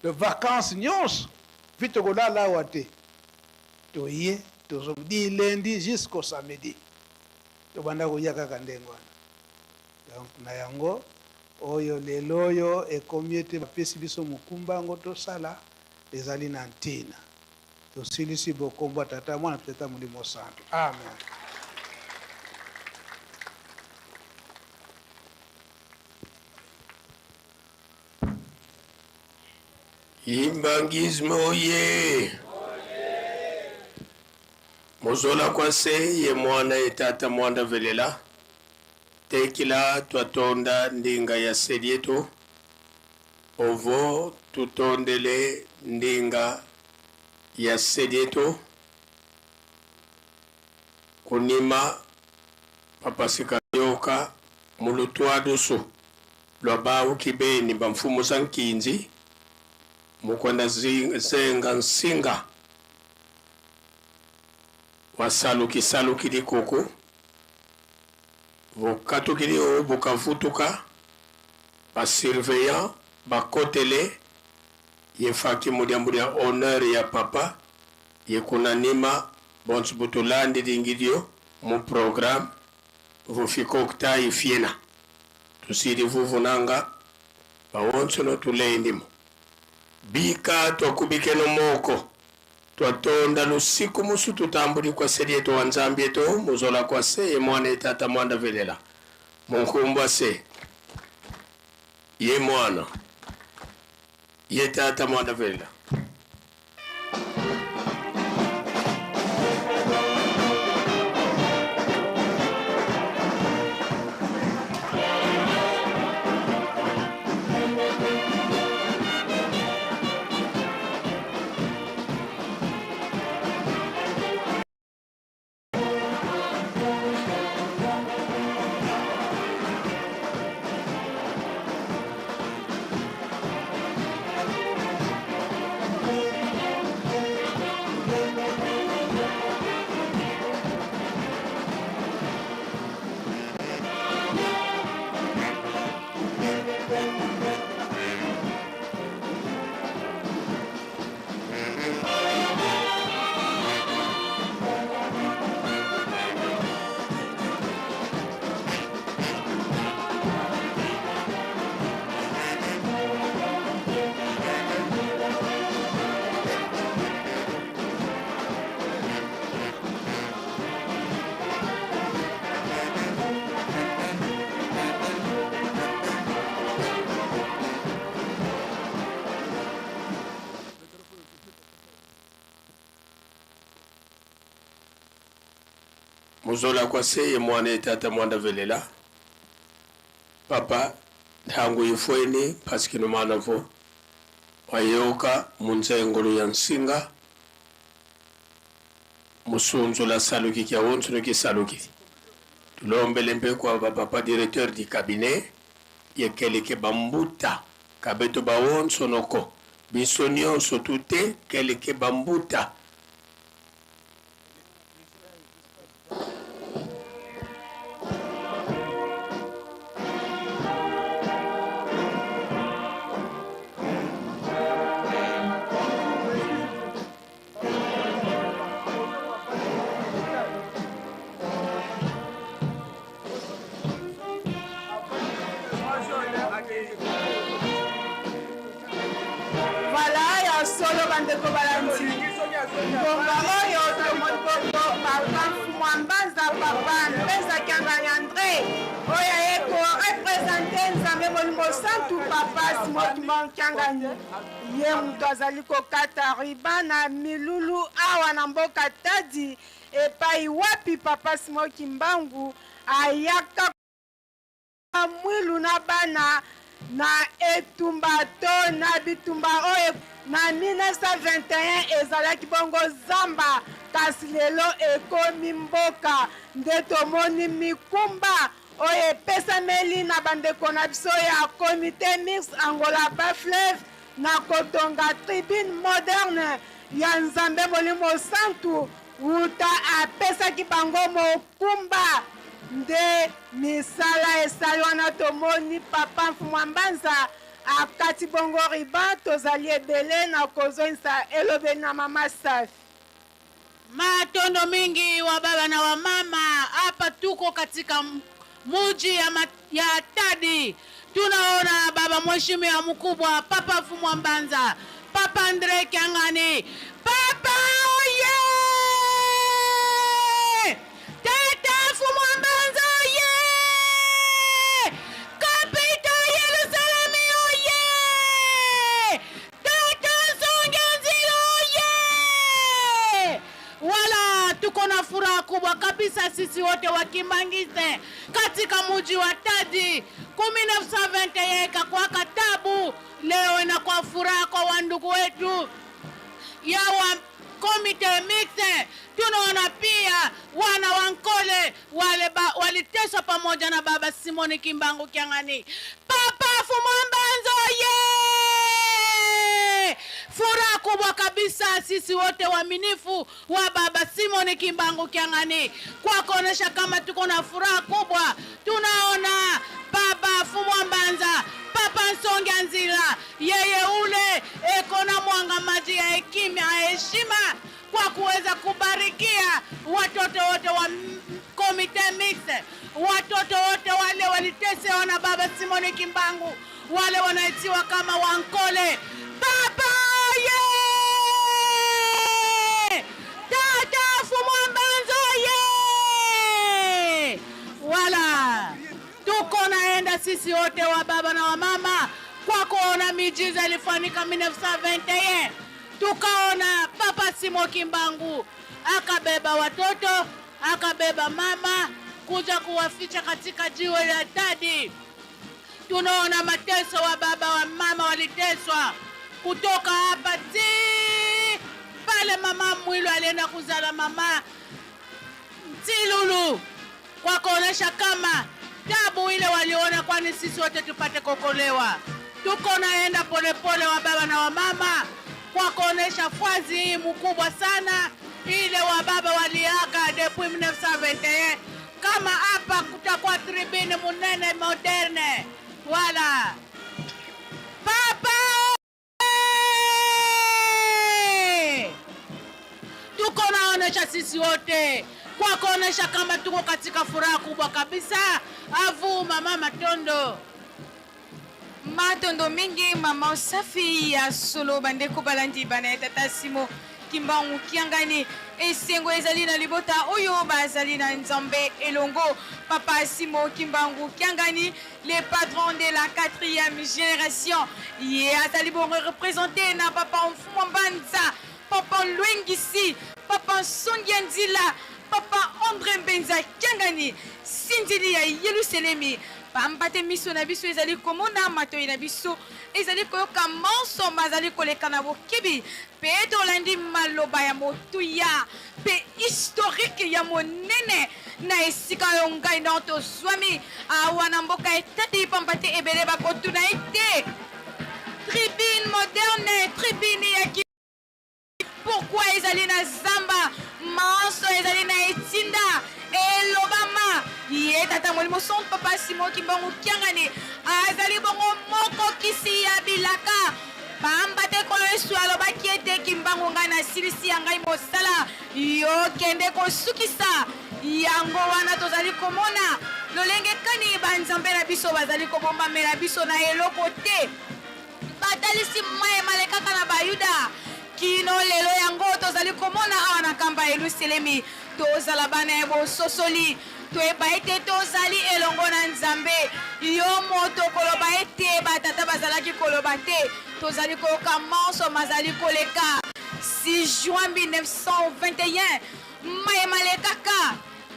de vacances nionso vi tokolala awa te toye tozo di lundi jusqu'au samedi tobanda koya kaka ndenge wana donc na yango oyo lelo oyo ekomi ete bapesi biso mokumba yango tosala ezali na ntina. Tosilisi bo kombo ya Tata, Mwana mpe Tata Molimo Santu. Amen. Imbangisme oye Mozola kwa se ye mwana ye tata mwanda velela Tekila twatonda ndinga ya selieto Ovo tutondele ndinga ya selieto Kunima papasika yoka mu lutuadusu lua bauki beni ba mfumu za nkinzi Mukwenda zenga nsinga Wasaluki saluki likuku Bukatukili obu bukavutuka Ba surveillants bakotele ye faki mudiambu dia honneur ya papa ye kunanima bonso butulandi lingilio mu programme vufikoktayi fiena tusili vuvunanga bawonso no tulendimo bika twakubikeno moko twatonda lusiku musu tutambuli kwa selieto wa Nzambi eto muzola kwa se ye mwana ye tata mwanda velela Munkumbwa se ye mwana ye tata mwanda velela. Muzola kwa se ye mwana ye tata mwanda velela papa ntangu ifweni pasikino mana vo wayoka munzengolo ya nsinga musunzula saluki kya wonsuno kisaluki tulombele mpe kwa ba papa directeur du cabinet ye keleke bambuta kabeto bawonsonoko Biso nionso tu te kelke ba mbuta. Voilà, ya solo bandeko balandi. Papa Mpenza Kiangani Andre oyo aye ko represente Nzambe Molimo Santu Papa Simon Kimbangu Kiangani ye moto azali kokata ruban na milulu awa na mboka Tadi epai wapi Papa Simon Kimbangu ayaka Mwilu na bana na etumba to na bitumba oyo na 1921 ezalaki bongo zamba, kasi lelo ekomi mboka. Nde tomoni mikumba oyo epesameli na bandeko na biso ya Comite Mixte Angola Bas-Fleuve na kotonga tribune moderne ya Nzambe Molimo Santu wuta apesaki bango mokumba. Nde misala esali wana tomoni papa Mfumua Mbanza akati bongo ruban, tozali ebele na kozongisa elobeli na mama Safi. Matondo mingi wa baba na wa mama, hapa tuko katika muji ya, ya Tadi. Tunaona baba mheshimiwa mkubwa Papa Mfumua Mbanza, Papa Andre Kiangani, Papa oye! Tata Mfumua Mbanza oye! Kapita Yerusalemi oye! Tata Nsonge Nzila oye! Wala tuko na furaha kubwa kabisa sisi wote wa Kimbanguiste katika muji wa Tadi. 1921 ikakuwaka tabu, leo inakuwa furaha kwa wandugu wetu ya wa Comite Mixte. Tunaona pia wana wa Nkole wale waliteswa pamoja na baba Simoni Kimbangu Kiangani. Papa Mfumua Mbanza ye! Furaha kubwa kabisa sisi wote waaminifu wa baba Simoni Kimbangu Kiangani kwa kuonesha kama tuko na furaha kubwa. Tunaona baba Mfumua Mbanza, Papa Nsonge Nzila, yeye ule eko na mwanga maji ya hekima ya heshima kwa kuweza kubarikia watoto wote wa Comite Mixte, watoto wote wale walitesewa na baba Simoni Kimbangu, wale wanaitiwa kama Wankole. Papa ye! Tata Mfumua Mbanza ye! Wala tuko naenda sisi wote wa baba na wa mama kwa kuona miujiza ilifanyika 1921. Tukaona Papa Simo Kimbangu akabeba watoto, akabeba mama kuja kuwaficha katika jiwe la Tadi. Tunaona mateso wa baba wa mama waliteswa kutoka hapa ti pale mama Mwilu alienda kuzala mama Ntilulu, kwa kuonesha kama tabu ile waliona, kwani sisi wote tupate kokolewa. Tuko naenda polepole wa baba na wa mama kwa kuonesha fwazi hii mkubwa sana ile wa baba waliaga depuis 1921, kama hapa kutakuwa tribune munene moderne. Wala papa tuko naonesha sisi wote kwa kuonesha kama tuko katika furaha kubwa kabisa. Avu mama Matondo. Matondo mingi mama Safi ya solo. Bandeko balandi bana ya tata Simo Kimbangu Kiangani, esengo ezali na libota oyo bazali na Nzambe elongo. Papa Simo Kimbangu Kiangani, le patron de la 4e génération, ye azali bongo représenté na papa Mfumua Mbanza, papa Lwengisi, papa Nsongia Nzila, papa André Mbenza Kiangani, sindili ya Yelusalemi. Pamba te miso na biso ezali komona, matoi na biso ezali koyoka manso mazali koleka na bokebi, mpe tolandi maloba ya motuya mpe historique ya monene na esika oyo ngai na tozwami awa na mboka etadi. Pamba te ebele bakotuna ete tribune moderne, tribune ya pourquoi ezali na zamba? Manso ezali na etinda elobama. Ye tata Molimo Santu papa Simo Kimbangu Kiangani azali bongo mokokisi ya bilaka, pamba te Nkolo Yesu alobaki ete Kimbangu, ngai nasilisi ya ngai mosala, yo kende kosukisa yango. Wana tozali komona lolenge kani banzambe na biso bazali kobombamela biso na eloko te. Batalisi maye malekaka na Bayuda kino lelo, yango tozali komona awa na kamba Yelusalemi. Tozala bana ya bososoli, toyeba ete tozali elongo na Nzambe. Yo moto koloba ete batata bazalaki koloba te, tozali koyoka manso mazali koleka. 6 juin 1921, maye malekaka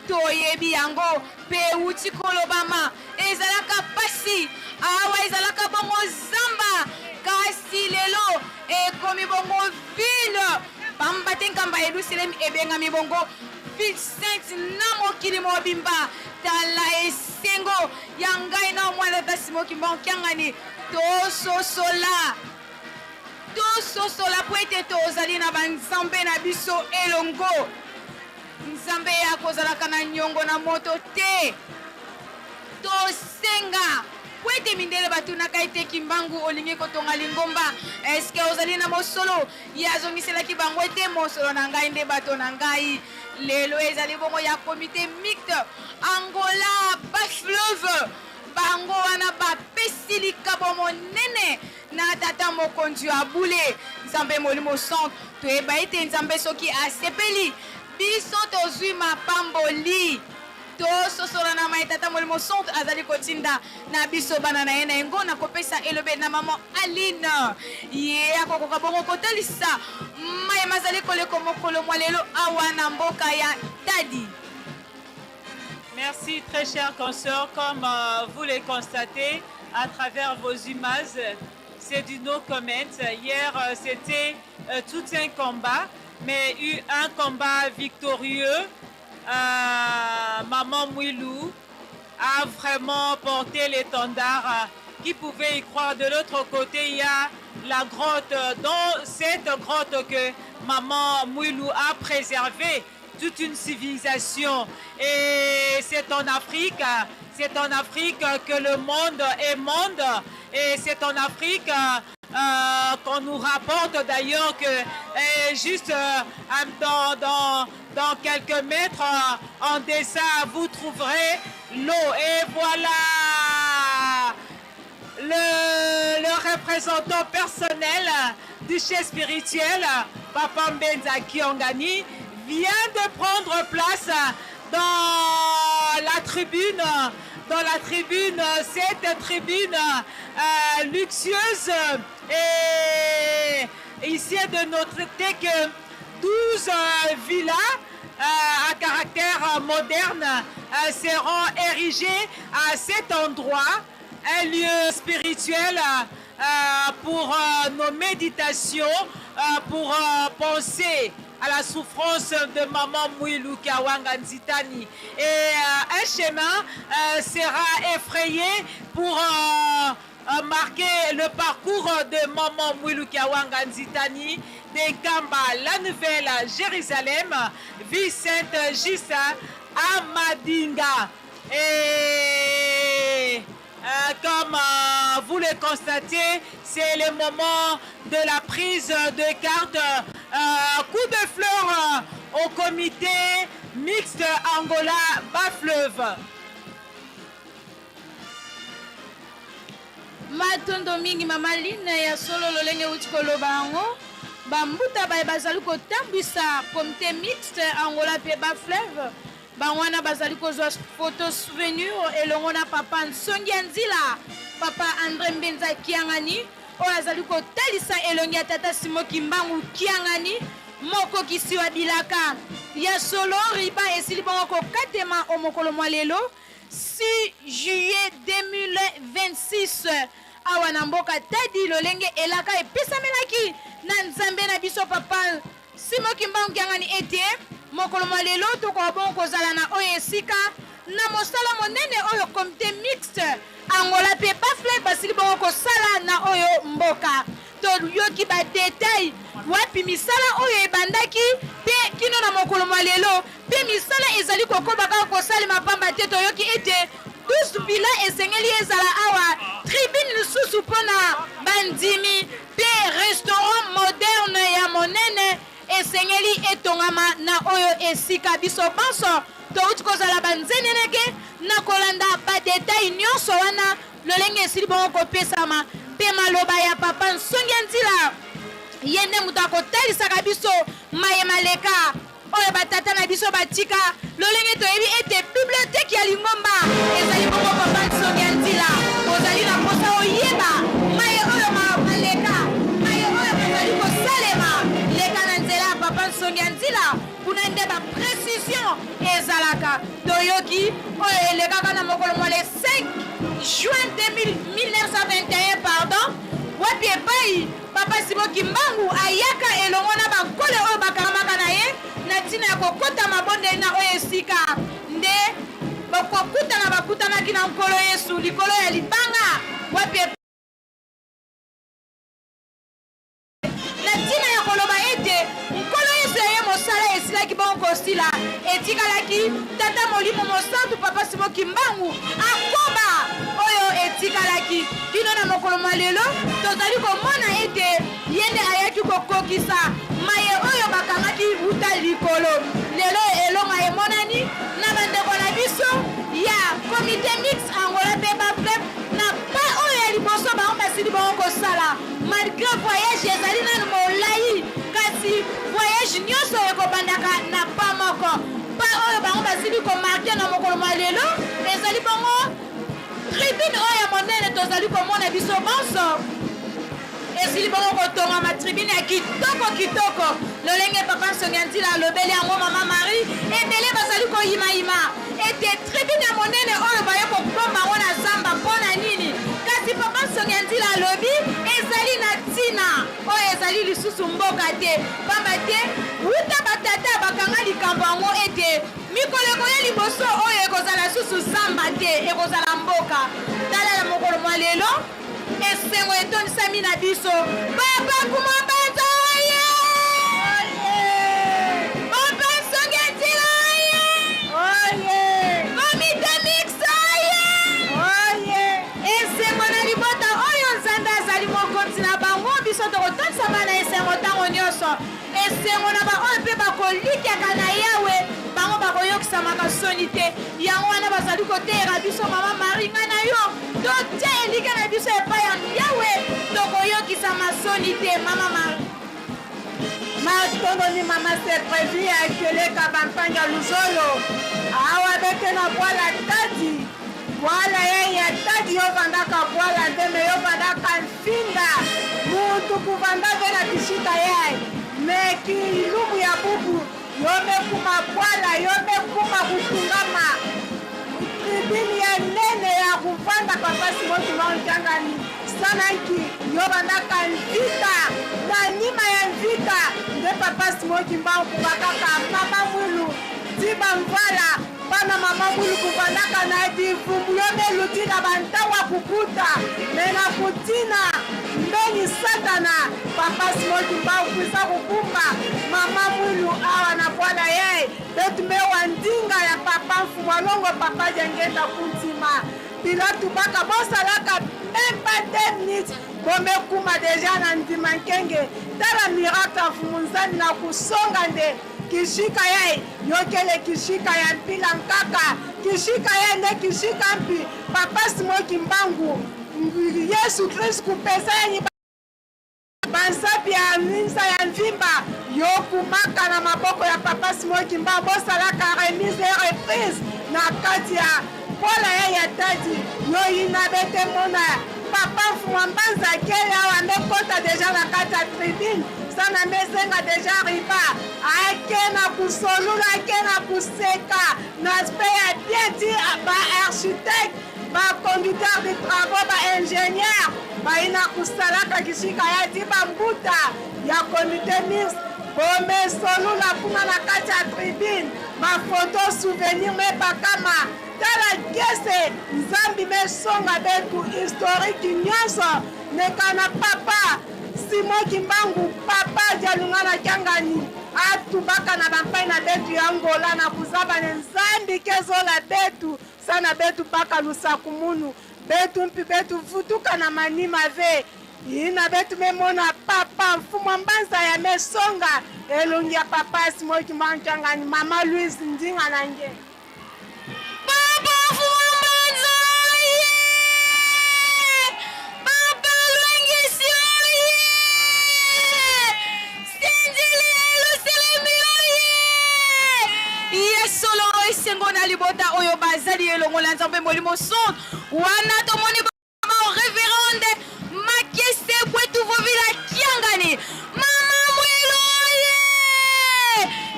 toyebi yango mpe ewuti kolobama. Ezalaka pasi awa, ezalaka bongo zamba, kasi lelo ekomi bongo ville, pamba te nkamba ya Yelusalemi ebengami bongo ville sainte na mokili mobimba. Tala esengo ya ngai na mwana tata Simon Kimbangu Kiangani. Tososola, tososola po ete tozali na banzambe na biso elongo. Nzambe akozalaka na nyongo na moto te. Tosenga po ete mindele batunaka ete Kimbangu olingi kotonga lingomba, eske ozali na mosolo? Ye azongiselaki bango ete mosolo na ngai nde bato na ngai. Lelo ezali bongo ya comite mixte Angola Bas-Fleuve, bango wana bapesi likabo monene na tata mokonzi ya bule Nzambe Molimo Santu. Toyeba ete Nzambe soki asepeli biso tozwi mapamboli. Tososola na maye tata Molimo Santu azali kotinda na biso bana na ye. Na yango nakopesa elobeli na mama Aline, ye akokoka bongo kotalisa maye mazali koleko mokolo mwa lelo awa na mboka ya Tadi. Merci très chers consoeurs, comme vous le constatez à travers vos images, c'est du no comment. Hier c'était tout un combat, mais eu un combat victorieux. Maman Mwilu a vraiment porté l'étendard. Qui pouvait y croire? De l'autre côté, il y a la grotte. Dans cette grotte que Maman Mwilu a préservée toute une civilisation. Et c'est en Afrique, c'est en Afrique que le monde est monde. Et c'est en Afrique qu'on nous rapporte d'ailleurs que juste dans quelques mètres en dessin, vous trouverez l'eau. Et voilà le représentant personnel du chef spirituel, Papa Mbenza Kiangani, vient de prendre place dans la tribune, dans la tribune, cette tribune luxueuse. Et ici est de noter que 12 villas à caractère moderne seront érigées à cet endroit, un lieu spirituel pour nos méditations, pour penser à la souffrance de Maman Mwilu Kiawanga Nzitani. Et un chemin sera effrayé pour marquer le parcours de Maman Mwilu Kiawanga Nzitani de Nkamba, la Nouvelle Jérusalem, ville sainte juste à Madinga. Et comme vous le constatez, c'est le moment de la prise de carte. Coup de fleur au comité mixte Angola Bas-Fleuve. Matondo mingi mama Line ya solo lolenge uti koloba yango. Bambuta baye bazali kotambwisa comité mixte Angola pe Bas-Fleuve, bango wana bazali kozwa photo souvenir elongo na papa Nsongi ya Nzila, papa André Mbenza Kiangani, oyo azali kotalisa elongi ya tata Simon Kimbangu Kiangani, mokokisi wa bilaka ya solo. Riba esili bongo kokatema o mokolo mwa lelo 6 juillet 2026 awa na mboka Tadi, lolenge elaka epesamelaki na Nzambe na biso papa Simon Kimbangu Kiangani ete mokolo mwa lelo tokoka bongo kozala na oyo esika na mosala monene oyo comité mixte Angola pe Bas-Fleuve basili bongo kosala na oyo mboka. Toyoki ba detail wapi misala oyo ebandaki pe kino na mokolo mwa lelo, pe misala ezali kokoba kaka kosalema, pamba te toyoki ete 12 bila esengeli ezala awa, tribune lisusu mpona bandimi pe restaurant moderne ya monene esengeli etongama na oyo esika. Biso banso touti kozala banzeneneke na kolanda ba detail nyonso wana lolenge esili bongo kopesama, pe maloba ya papa Nsongi ya Nzila, ye nde moto akotalisaka biso maye maleka. oyo batata na biso batika. Lolenge toyebi ete biblioteke ya lingomba ezali bongo Papa Nsongi ya Nzila. Ozali na mposa oyeba maye oyo maleka, maye oyo mazali kosalema, leka na nzela ya Papa Nsongi ya Nzila, kuna nde ba precision ezalaka. Toyoki oyo elekaka na mokolo mwa le 5 juin 1921, pardon, wapi epai Papa Simon Kimbangu ayaka elongo na bankole oyo bakangamaka na ye na ntina ya kokota mabondeli na oyo esika nde bakokutana bakutanaki na Nkolo Yesu likolo ya libanga wapi na ntina ya koloba ete Nkolo Yesu ya ye mosala esilaki bongo kosila, etikalaki Tata Molimo Mosantu Papa Simon Kimbangu akoba oyo etikalaki kino na mokolo mwa lelo. Tozali komona ete ye nde ayaki kokokisa maye oyo bakangaki wuta likolo. Lelo elonga emonani na bandeko na biso ya Comite Mixte Angola mpe Baflep na pas oyo ya liboso bango basili bongo kosala. Malgre voyage ezali nanu molayi, kasi voyage nionso ekobandaka na pas moko. Pas oyo bango basili ko marquer na mokolo mwa lelo ezali bongo tribune oyo ya monene tozali komona biso banso. Esili bongo kotongama tribune ya kitoko kitoko lolenge Papa Nsongi ya Nzila alobeli yango Mama Marie. Ebele bazali koyimayima ete tribune ya monene oyo baye kobomba yango na zamba mpo na nini? Kasi Papa Nsongi ya Nzila alobi ezali na ntina oyo ezali lisusu mboka te, pamba te wuta batata bakanga likambo yango ete mikolo ekoya liboso oyo ekozala lisusu zamba te, ekozala mboka. Tala na mokolo mwa lelo esengo etondisami na biso. Papa Kuma Mbanza oye! Papa Nsongi ya Nzila oye! Comite Mixte oye! Esengo na libota oyo Nzambe azali mokonzi na bango, biso tokotondisama na esengo ntango nyonso. Esengo na baoyo mpe bakolikyaka na Yawe, bango bakoyokisamaka soni te. Yango wana bazali koteyaka biso, Mama Marie, ngai na yo, totia elikya na biso epai ya Yawe, tokoyokisama soni te. Mama Marie. Matondo ni mama Seprevi ya Keleka Bampanga Luzolo awa bete na bwala tadi bwala ye ya tadi yo vandaka bwala nde me yo vandaka Finga mutu kuvanda ve na kishika yaye me kilubu ya bubu yo me kuma bwala yo me kuma kutungama tribune ya nene ya kuvanda papa Simon Kimbangu Kiangani sananki yo bandaka mvita na nima ya mvita nde papa Simon Kimbangu kuvakaka mama Mwilu tiba mvala Bana mama mulu kuvandaka na divumbu yo meluti na bantawa kukuta me na kutina mbeni satana papa Simon Kimbangu kuisa kukumba mama mwilu awa na bwana ye betu mewa ndinga ya papa mfumu alongo papa Diangienda kuntima Pilatu baka bosalaka meme pas 2 minutes bomekuma deja na ndima nkenge tala miracle ya mfumu nzambi na kusonga nde Kishika ye yokele kishika ya mpila nkaka kishika ye nde kishika mpi papa Simon Kimbangu Yesu Christ kupesa yenyi bansapi ya minsa ya mvimba yokumaka na maboko ya papa Simon Kimbangu bosalaka remise et reprise na kati ya Mpola ya ya tadi yo yina bete mona papa mfumua mbanza akele awa nde kota deja na kati ya tribune sana nde zenga deja riba ake na kusolula ake na kuseka na aspect ya bien ti ba architecte ba conducteur de travaux ba ingénieur bayina kusalaka kishika ya ti ba mbuta ya comité mixte bomesolula kuna na kati ya tribune Ba photo souvenir me bakama tala gese nzambi me songa betu historique nyonso mekana papa Simon Kimbangu papa Dialungana Kiangani atubaka na bampai na betu ya Angola na kuzabane nzambi kezola betu sana betu baka lusaku munu betu mpi betu vutuka na manima ve Ina betu me mona papa mfumu mbanza ya mesonga elongi ya papa Simon Kimbangu Kiangani mama Louise Ndinga na nge. Papa mfumu mbanza oye! Papa Lwengesi oye! Senzele Eluselemi oye! Esengo na libota oyo bazali elongo na Nzambe Molimo Santu. Wana tomoni mama Reverende Makiese Bwetu Vovila Kiangani, mama Mwiloye,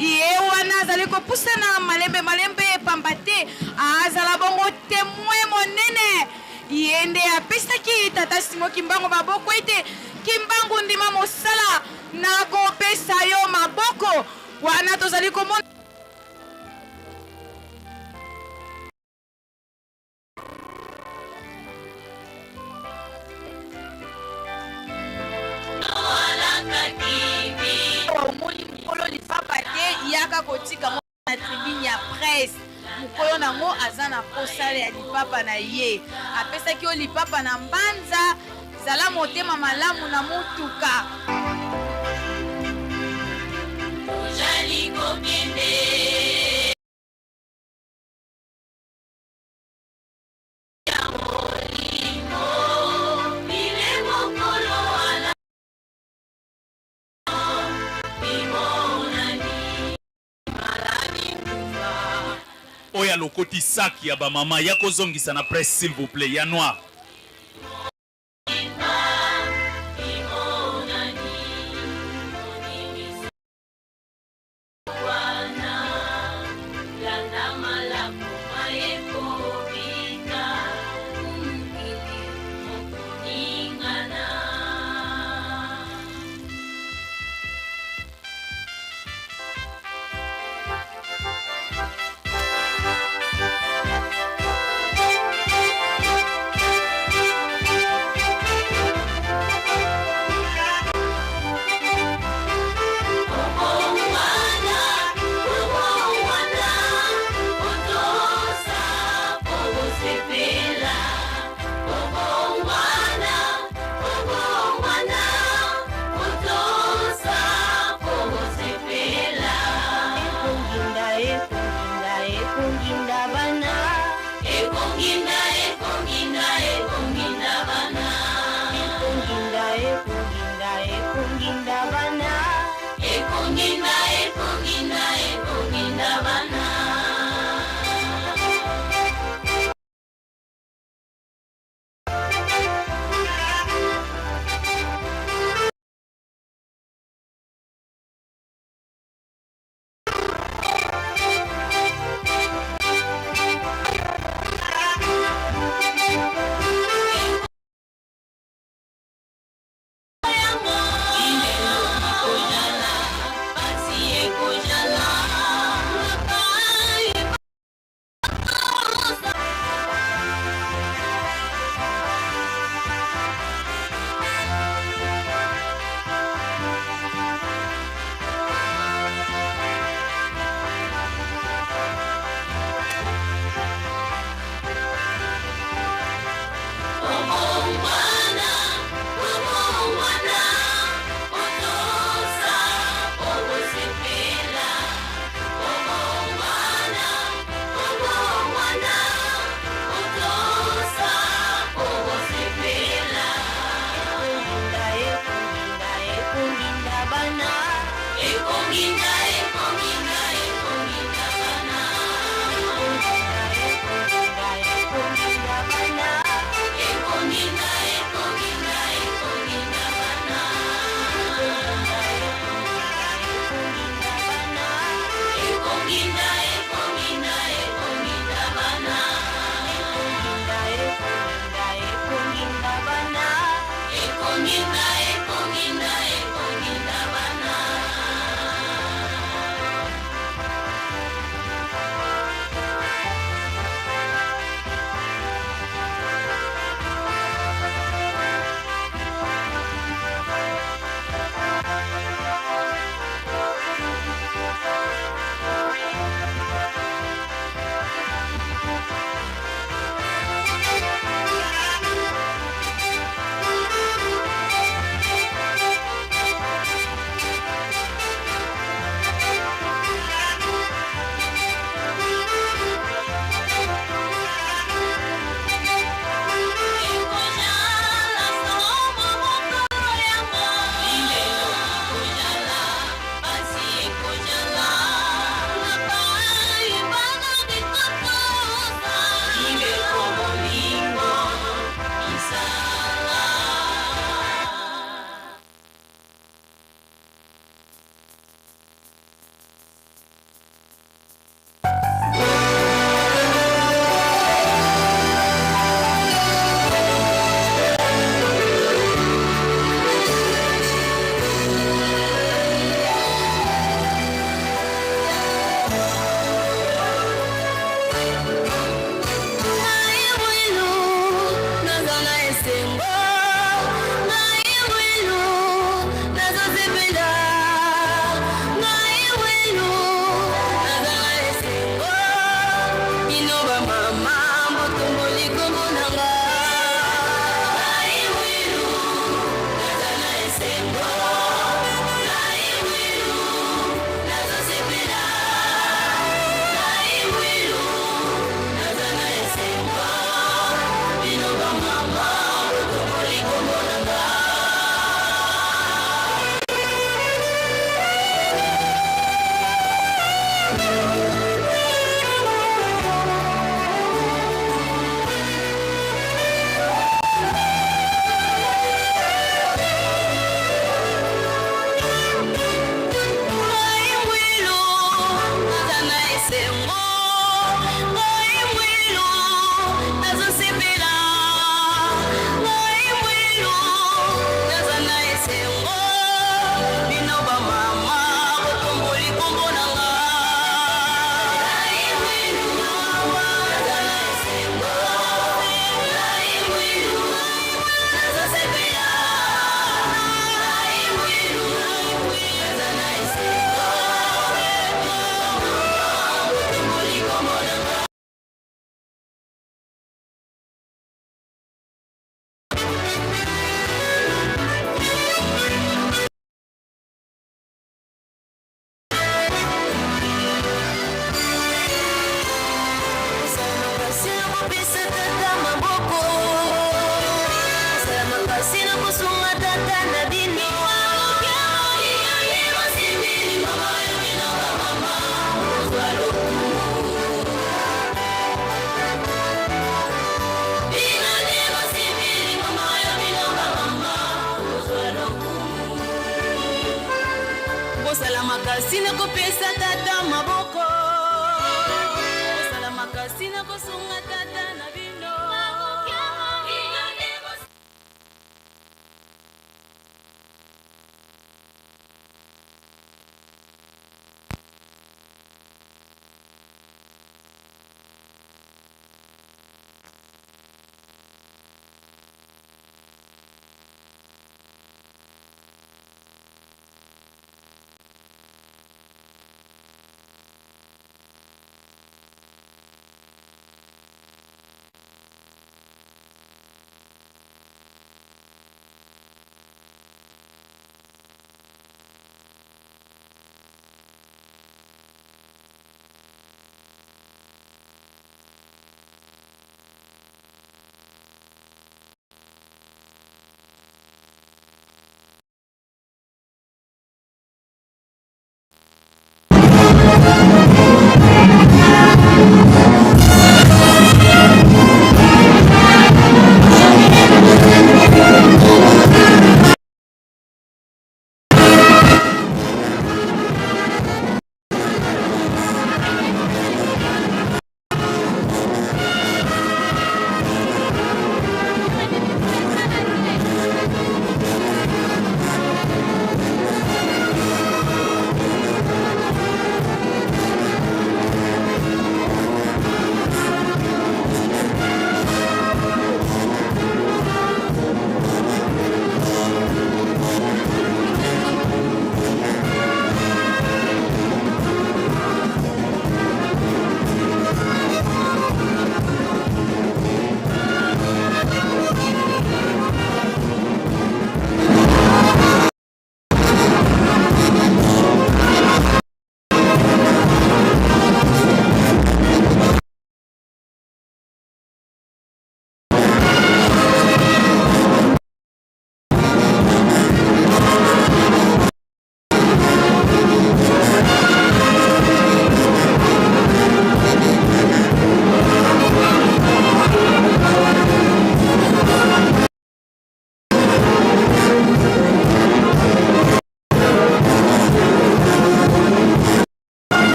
ye wana azali kopusana malembe malembe, pamba te azala bongo temoin monene. Ye nde apesaki tata Simon Kimbangu maboko ete Kimbangu ndima mosala, nakopesa yo maboko. Wana tozali komona omoni mokolo lipapa te, yaka kotika ngo na tribune ya presse. Mokolo nango aza na posa ya lipapa na ye, apesaki yo lipapa na mbanza. Zala motema malamu na motuka. Ozali kokende. Oyo alokoti sac ya ba mama ya kozongisa na presse s'il vous plaît, ya noir.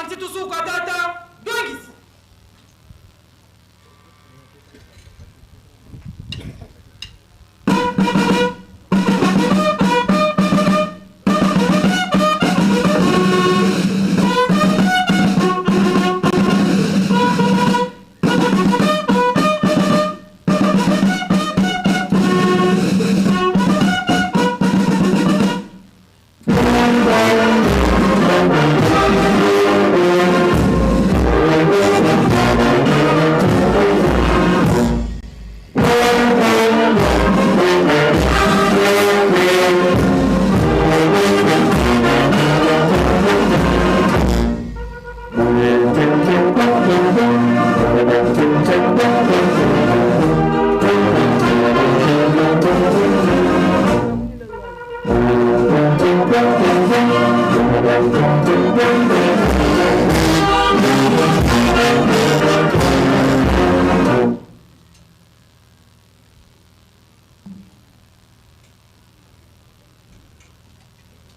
Kanti tusuka tata dongisi.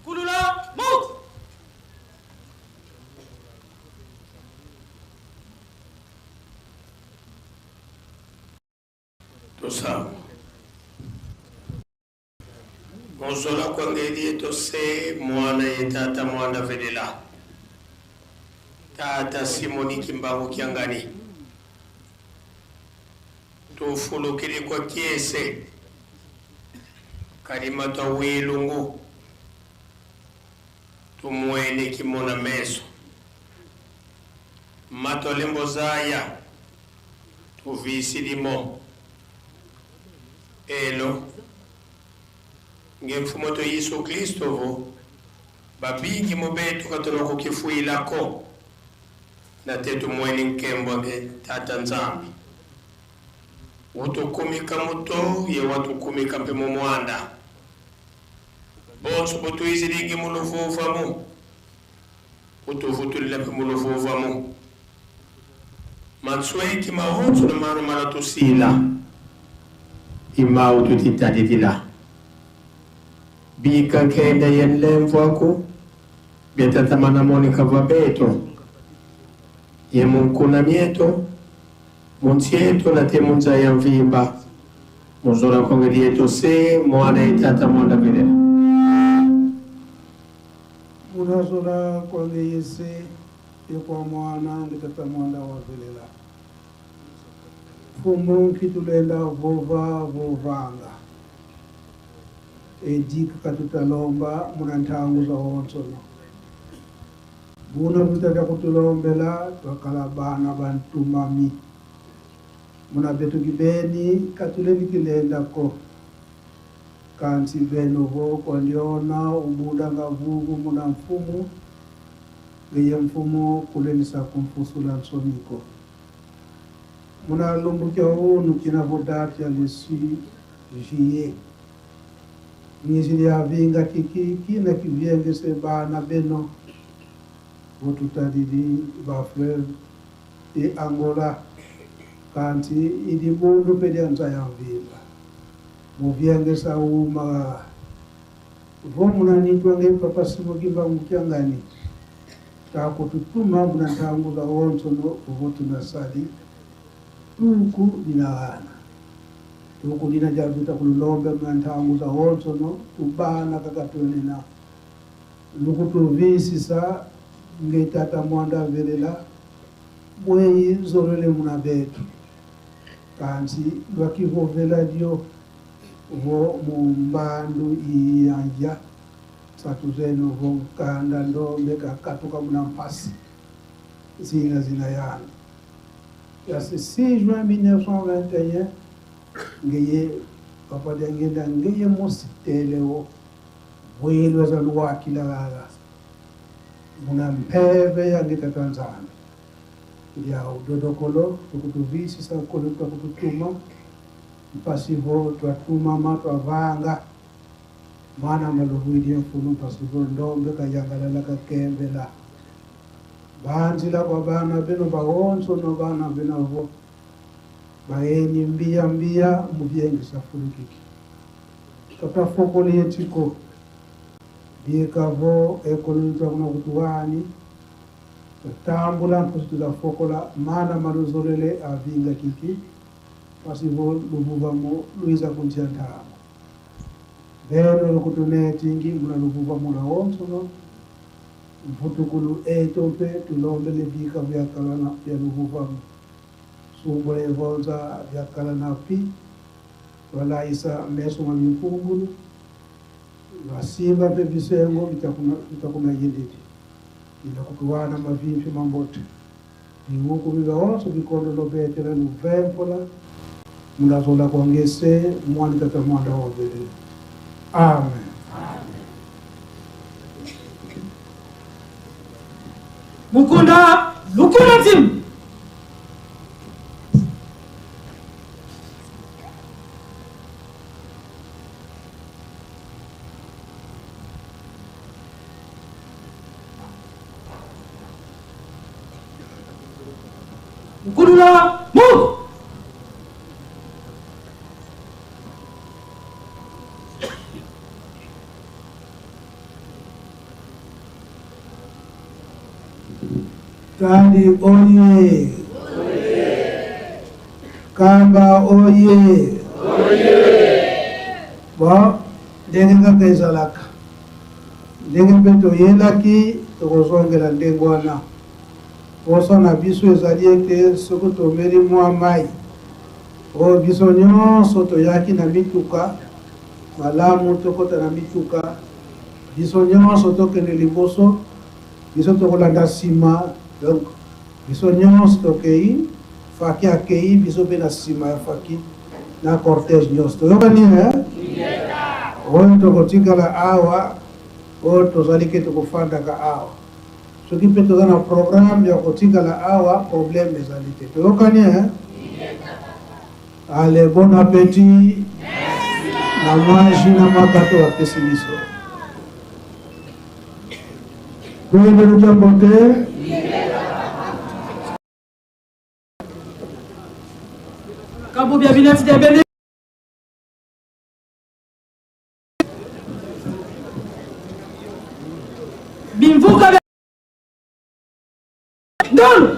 Kulula mut. Tosango. Mozola kwangeli ye tose mwana ye tata mwana velela. Tata Simoni Kimbangu Kiangani. Tufulukili kwa kiese. Kalima twa wilungu. Tumwene kimona meso. Matolembo zaya. Tuvisilimo. Elo. Nge mfumo to Yesu Kristo vo. Babingi mobetu katono kukifuilako. Na tetu mweni nkembo nge tata Nzambi. Utukumika muto ye watukumika mpe mumwanda. Bonso butuizilingi muluvuvamu. Utuvutulila mpe muluvuvamu. Mansweki mahonso na mano malatusila. Ima ututitadidila. Bika kenda yenlemvwaku. Byatatamana Monica vabeto. Ye munkuna mieto. Munsieto na te munzaya mvimba. Muzola kongelieto se mwana itata mwana velela. Munazola kwange yese yekwa mwana ngitata mwana wa velela. Fumu kitulenda vova vovanga. Edika katutalomba munantangu za onsono. Buna tutata kutulombela twakala bana bantumami. Muna betu kibeni katuleni kilenda ko. Kanti beno vo kwandiona ubuda ngavugu muna mfumu. Ngeye mfumu kulenisa kumfusula nsoniko. Muna lumbukia unu kinavodati ya lesi jie. Nizili ya vinga kiki kina kivyenge se bana beno. Votutalili ba fleuve e Angola. Kanti idi bundu pedi anza ya mvimba. Muvyenge sa uma. Vo munanitwa nge papa Simo Kimbangu Kiangani. Takututuma munantangu za onso no votu nasali. Tuku dinagana. Tuku dina javuta kulombe munantangu za onso no tubana kakatunena. Lukutuvisi sa ngetata mwanda velela. Mweyi zolele munabetu. Kanti lwakivovela dio vo mumbandu iyanja satuzeno vo nkanda ndombe kakatuka muna mpasi zina zina yana. Ya se 6 juin 1921 ngeye papa diangenda ngeye mositelewo bwelwa za luwakila gaga muna mpeve yange tata Nzambi. Ya udodokolo tukutuvisi sa kolo tukutuma mpasivo twatumama twavanga mwana maluhwidi mfunu mpasivo ndombe kayangalala kakembela banzila kwa bana beno baonso no bana beno baeni mbia mbia muvyengi safurukiki kapafokole yetiko biekavo ekolonzwa kuna kutuwani Tutambula mposi tuzafokola mana maluzolele avinga kiki pasivo luvuvamo luiza kunjia ntango veno lokutunetingi muna luvuvamo la onsono mvutukulu eto mpe tulombele bika vyakala na vya luvuvamo sumbula evonza vyakala na pi twalaisa meso ma mimpumbulu vasimba mpe visengo vitakuna yindidi ila kutuwana mavimpi mambote viwuku viva onso vikondo lobetela luvempola mulazola kwangese mwani tata mwanda wovele amen. Mukunda Lukula Nzimu. Mukulula move. Tandi oye! Kamba oye! Bon, ndenge kaka ezalaka, ndenge mpe toyelaki, tokozongela ndenge wana. Posa na biso ezali ete soki tomeli mwa mai oyo, biso nyonso toyaki na mituka, malamu tokota na mituka, biso nyonso tokende liboso, biso tokolanda nsima. Donc biso nyonso tokei, Faki akei, biso mpe na nsima ya Faki na cortège nyonso. Toyokani eh? Oyo tokotikala awa, oyo tozali ke tokofandaka awa. Soki mpe toza na programme ya kotikala awa, problème ezali te. Toyokani eh? Allez, bon appétit na mwa jus na mwa gâteau bapesi biso. Toyebeli jambo te. Kabubia binati de bene. Bimvuka bia Ndolo.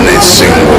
Na esengo.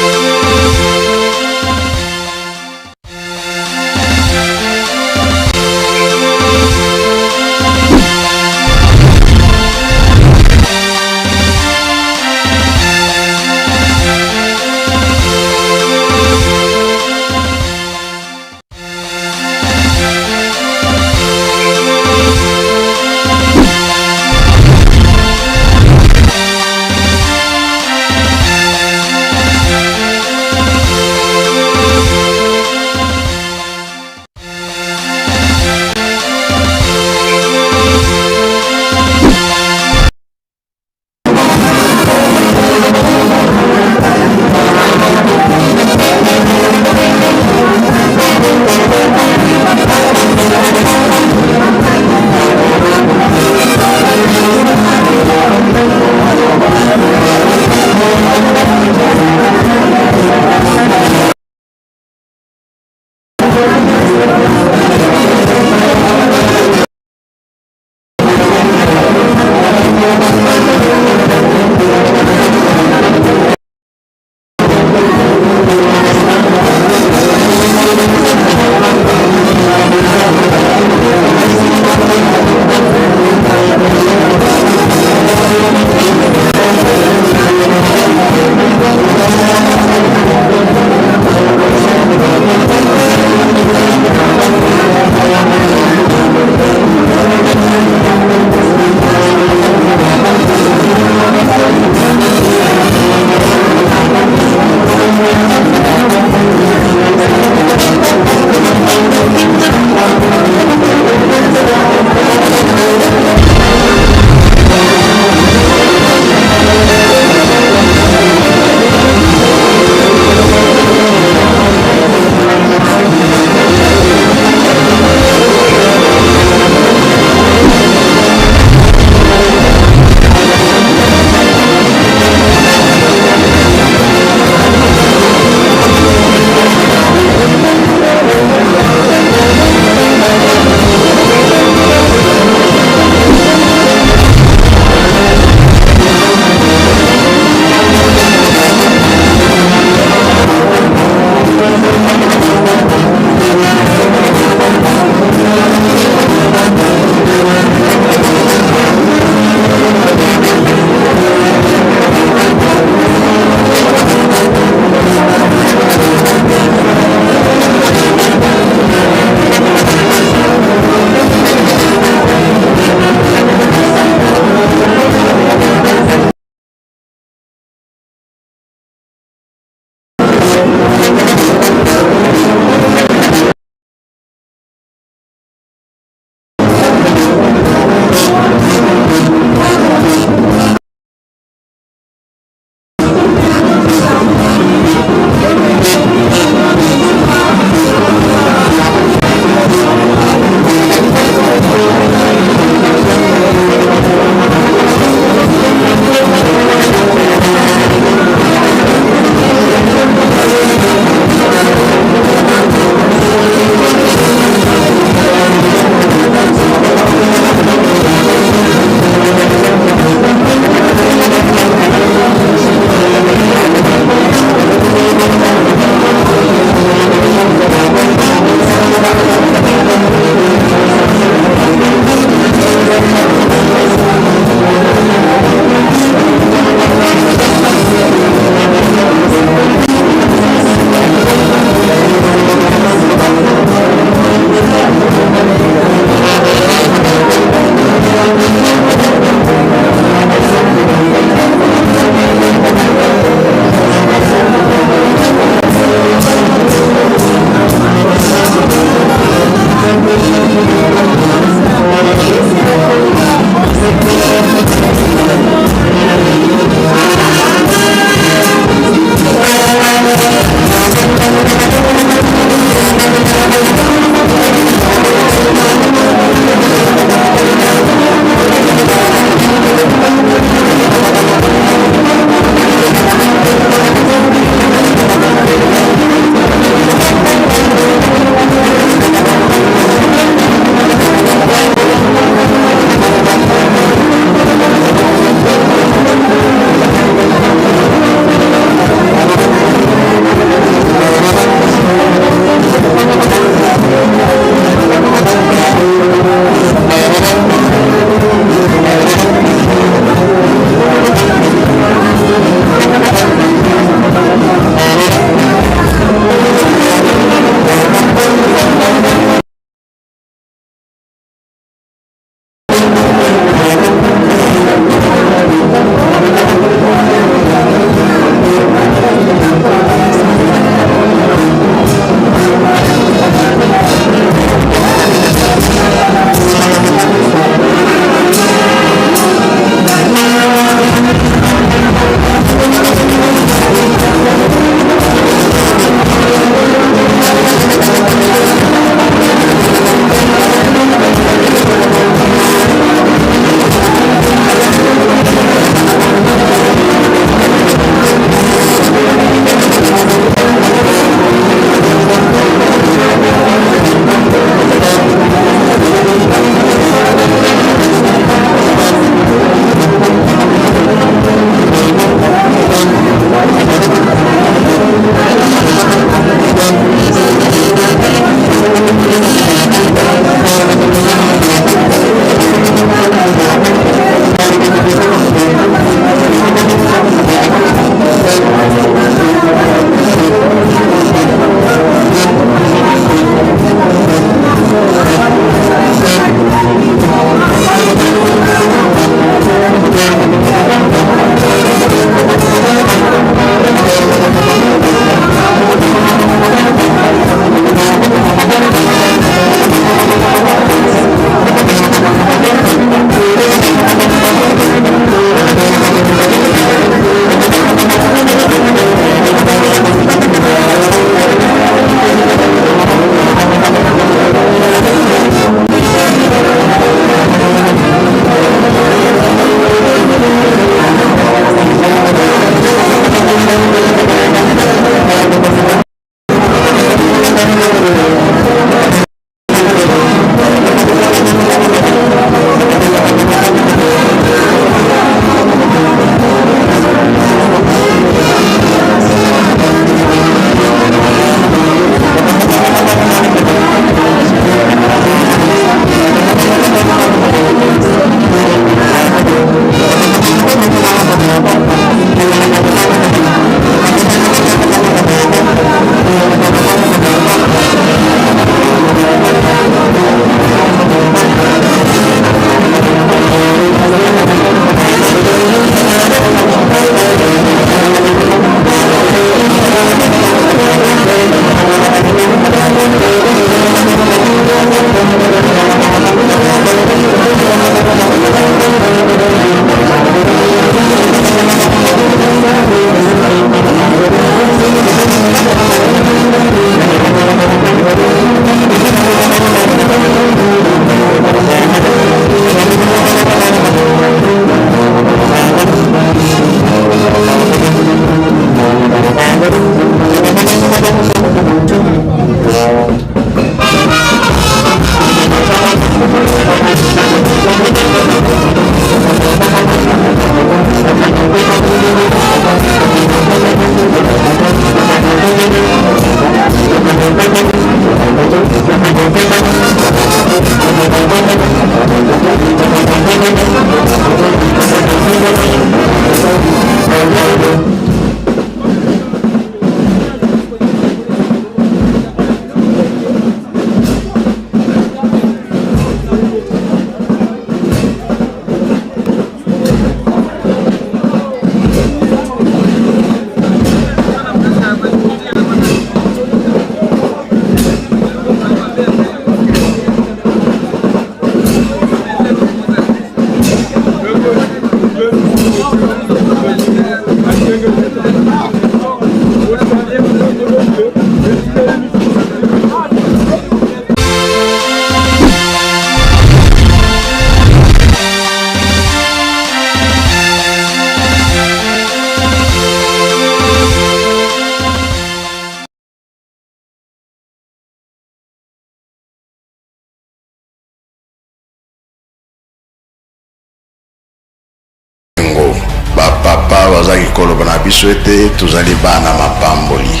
biso ete tozali bana mapamboli.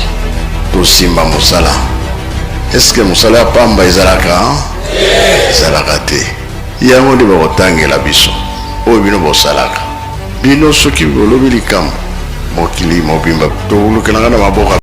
Tosimba mosala. Eske mosala ya pamba ezalaka? Ezalaka te. Yango nde bakotangela biso oyo bino bosalaka. Bino soki bolobi likambo, mokili mobimba tolukelaka na maboka.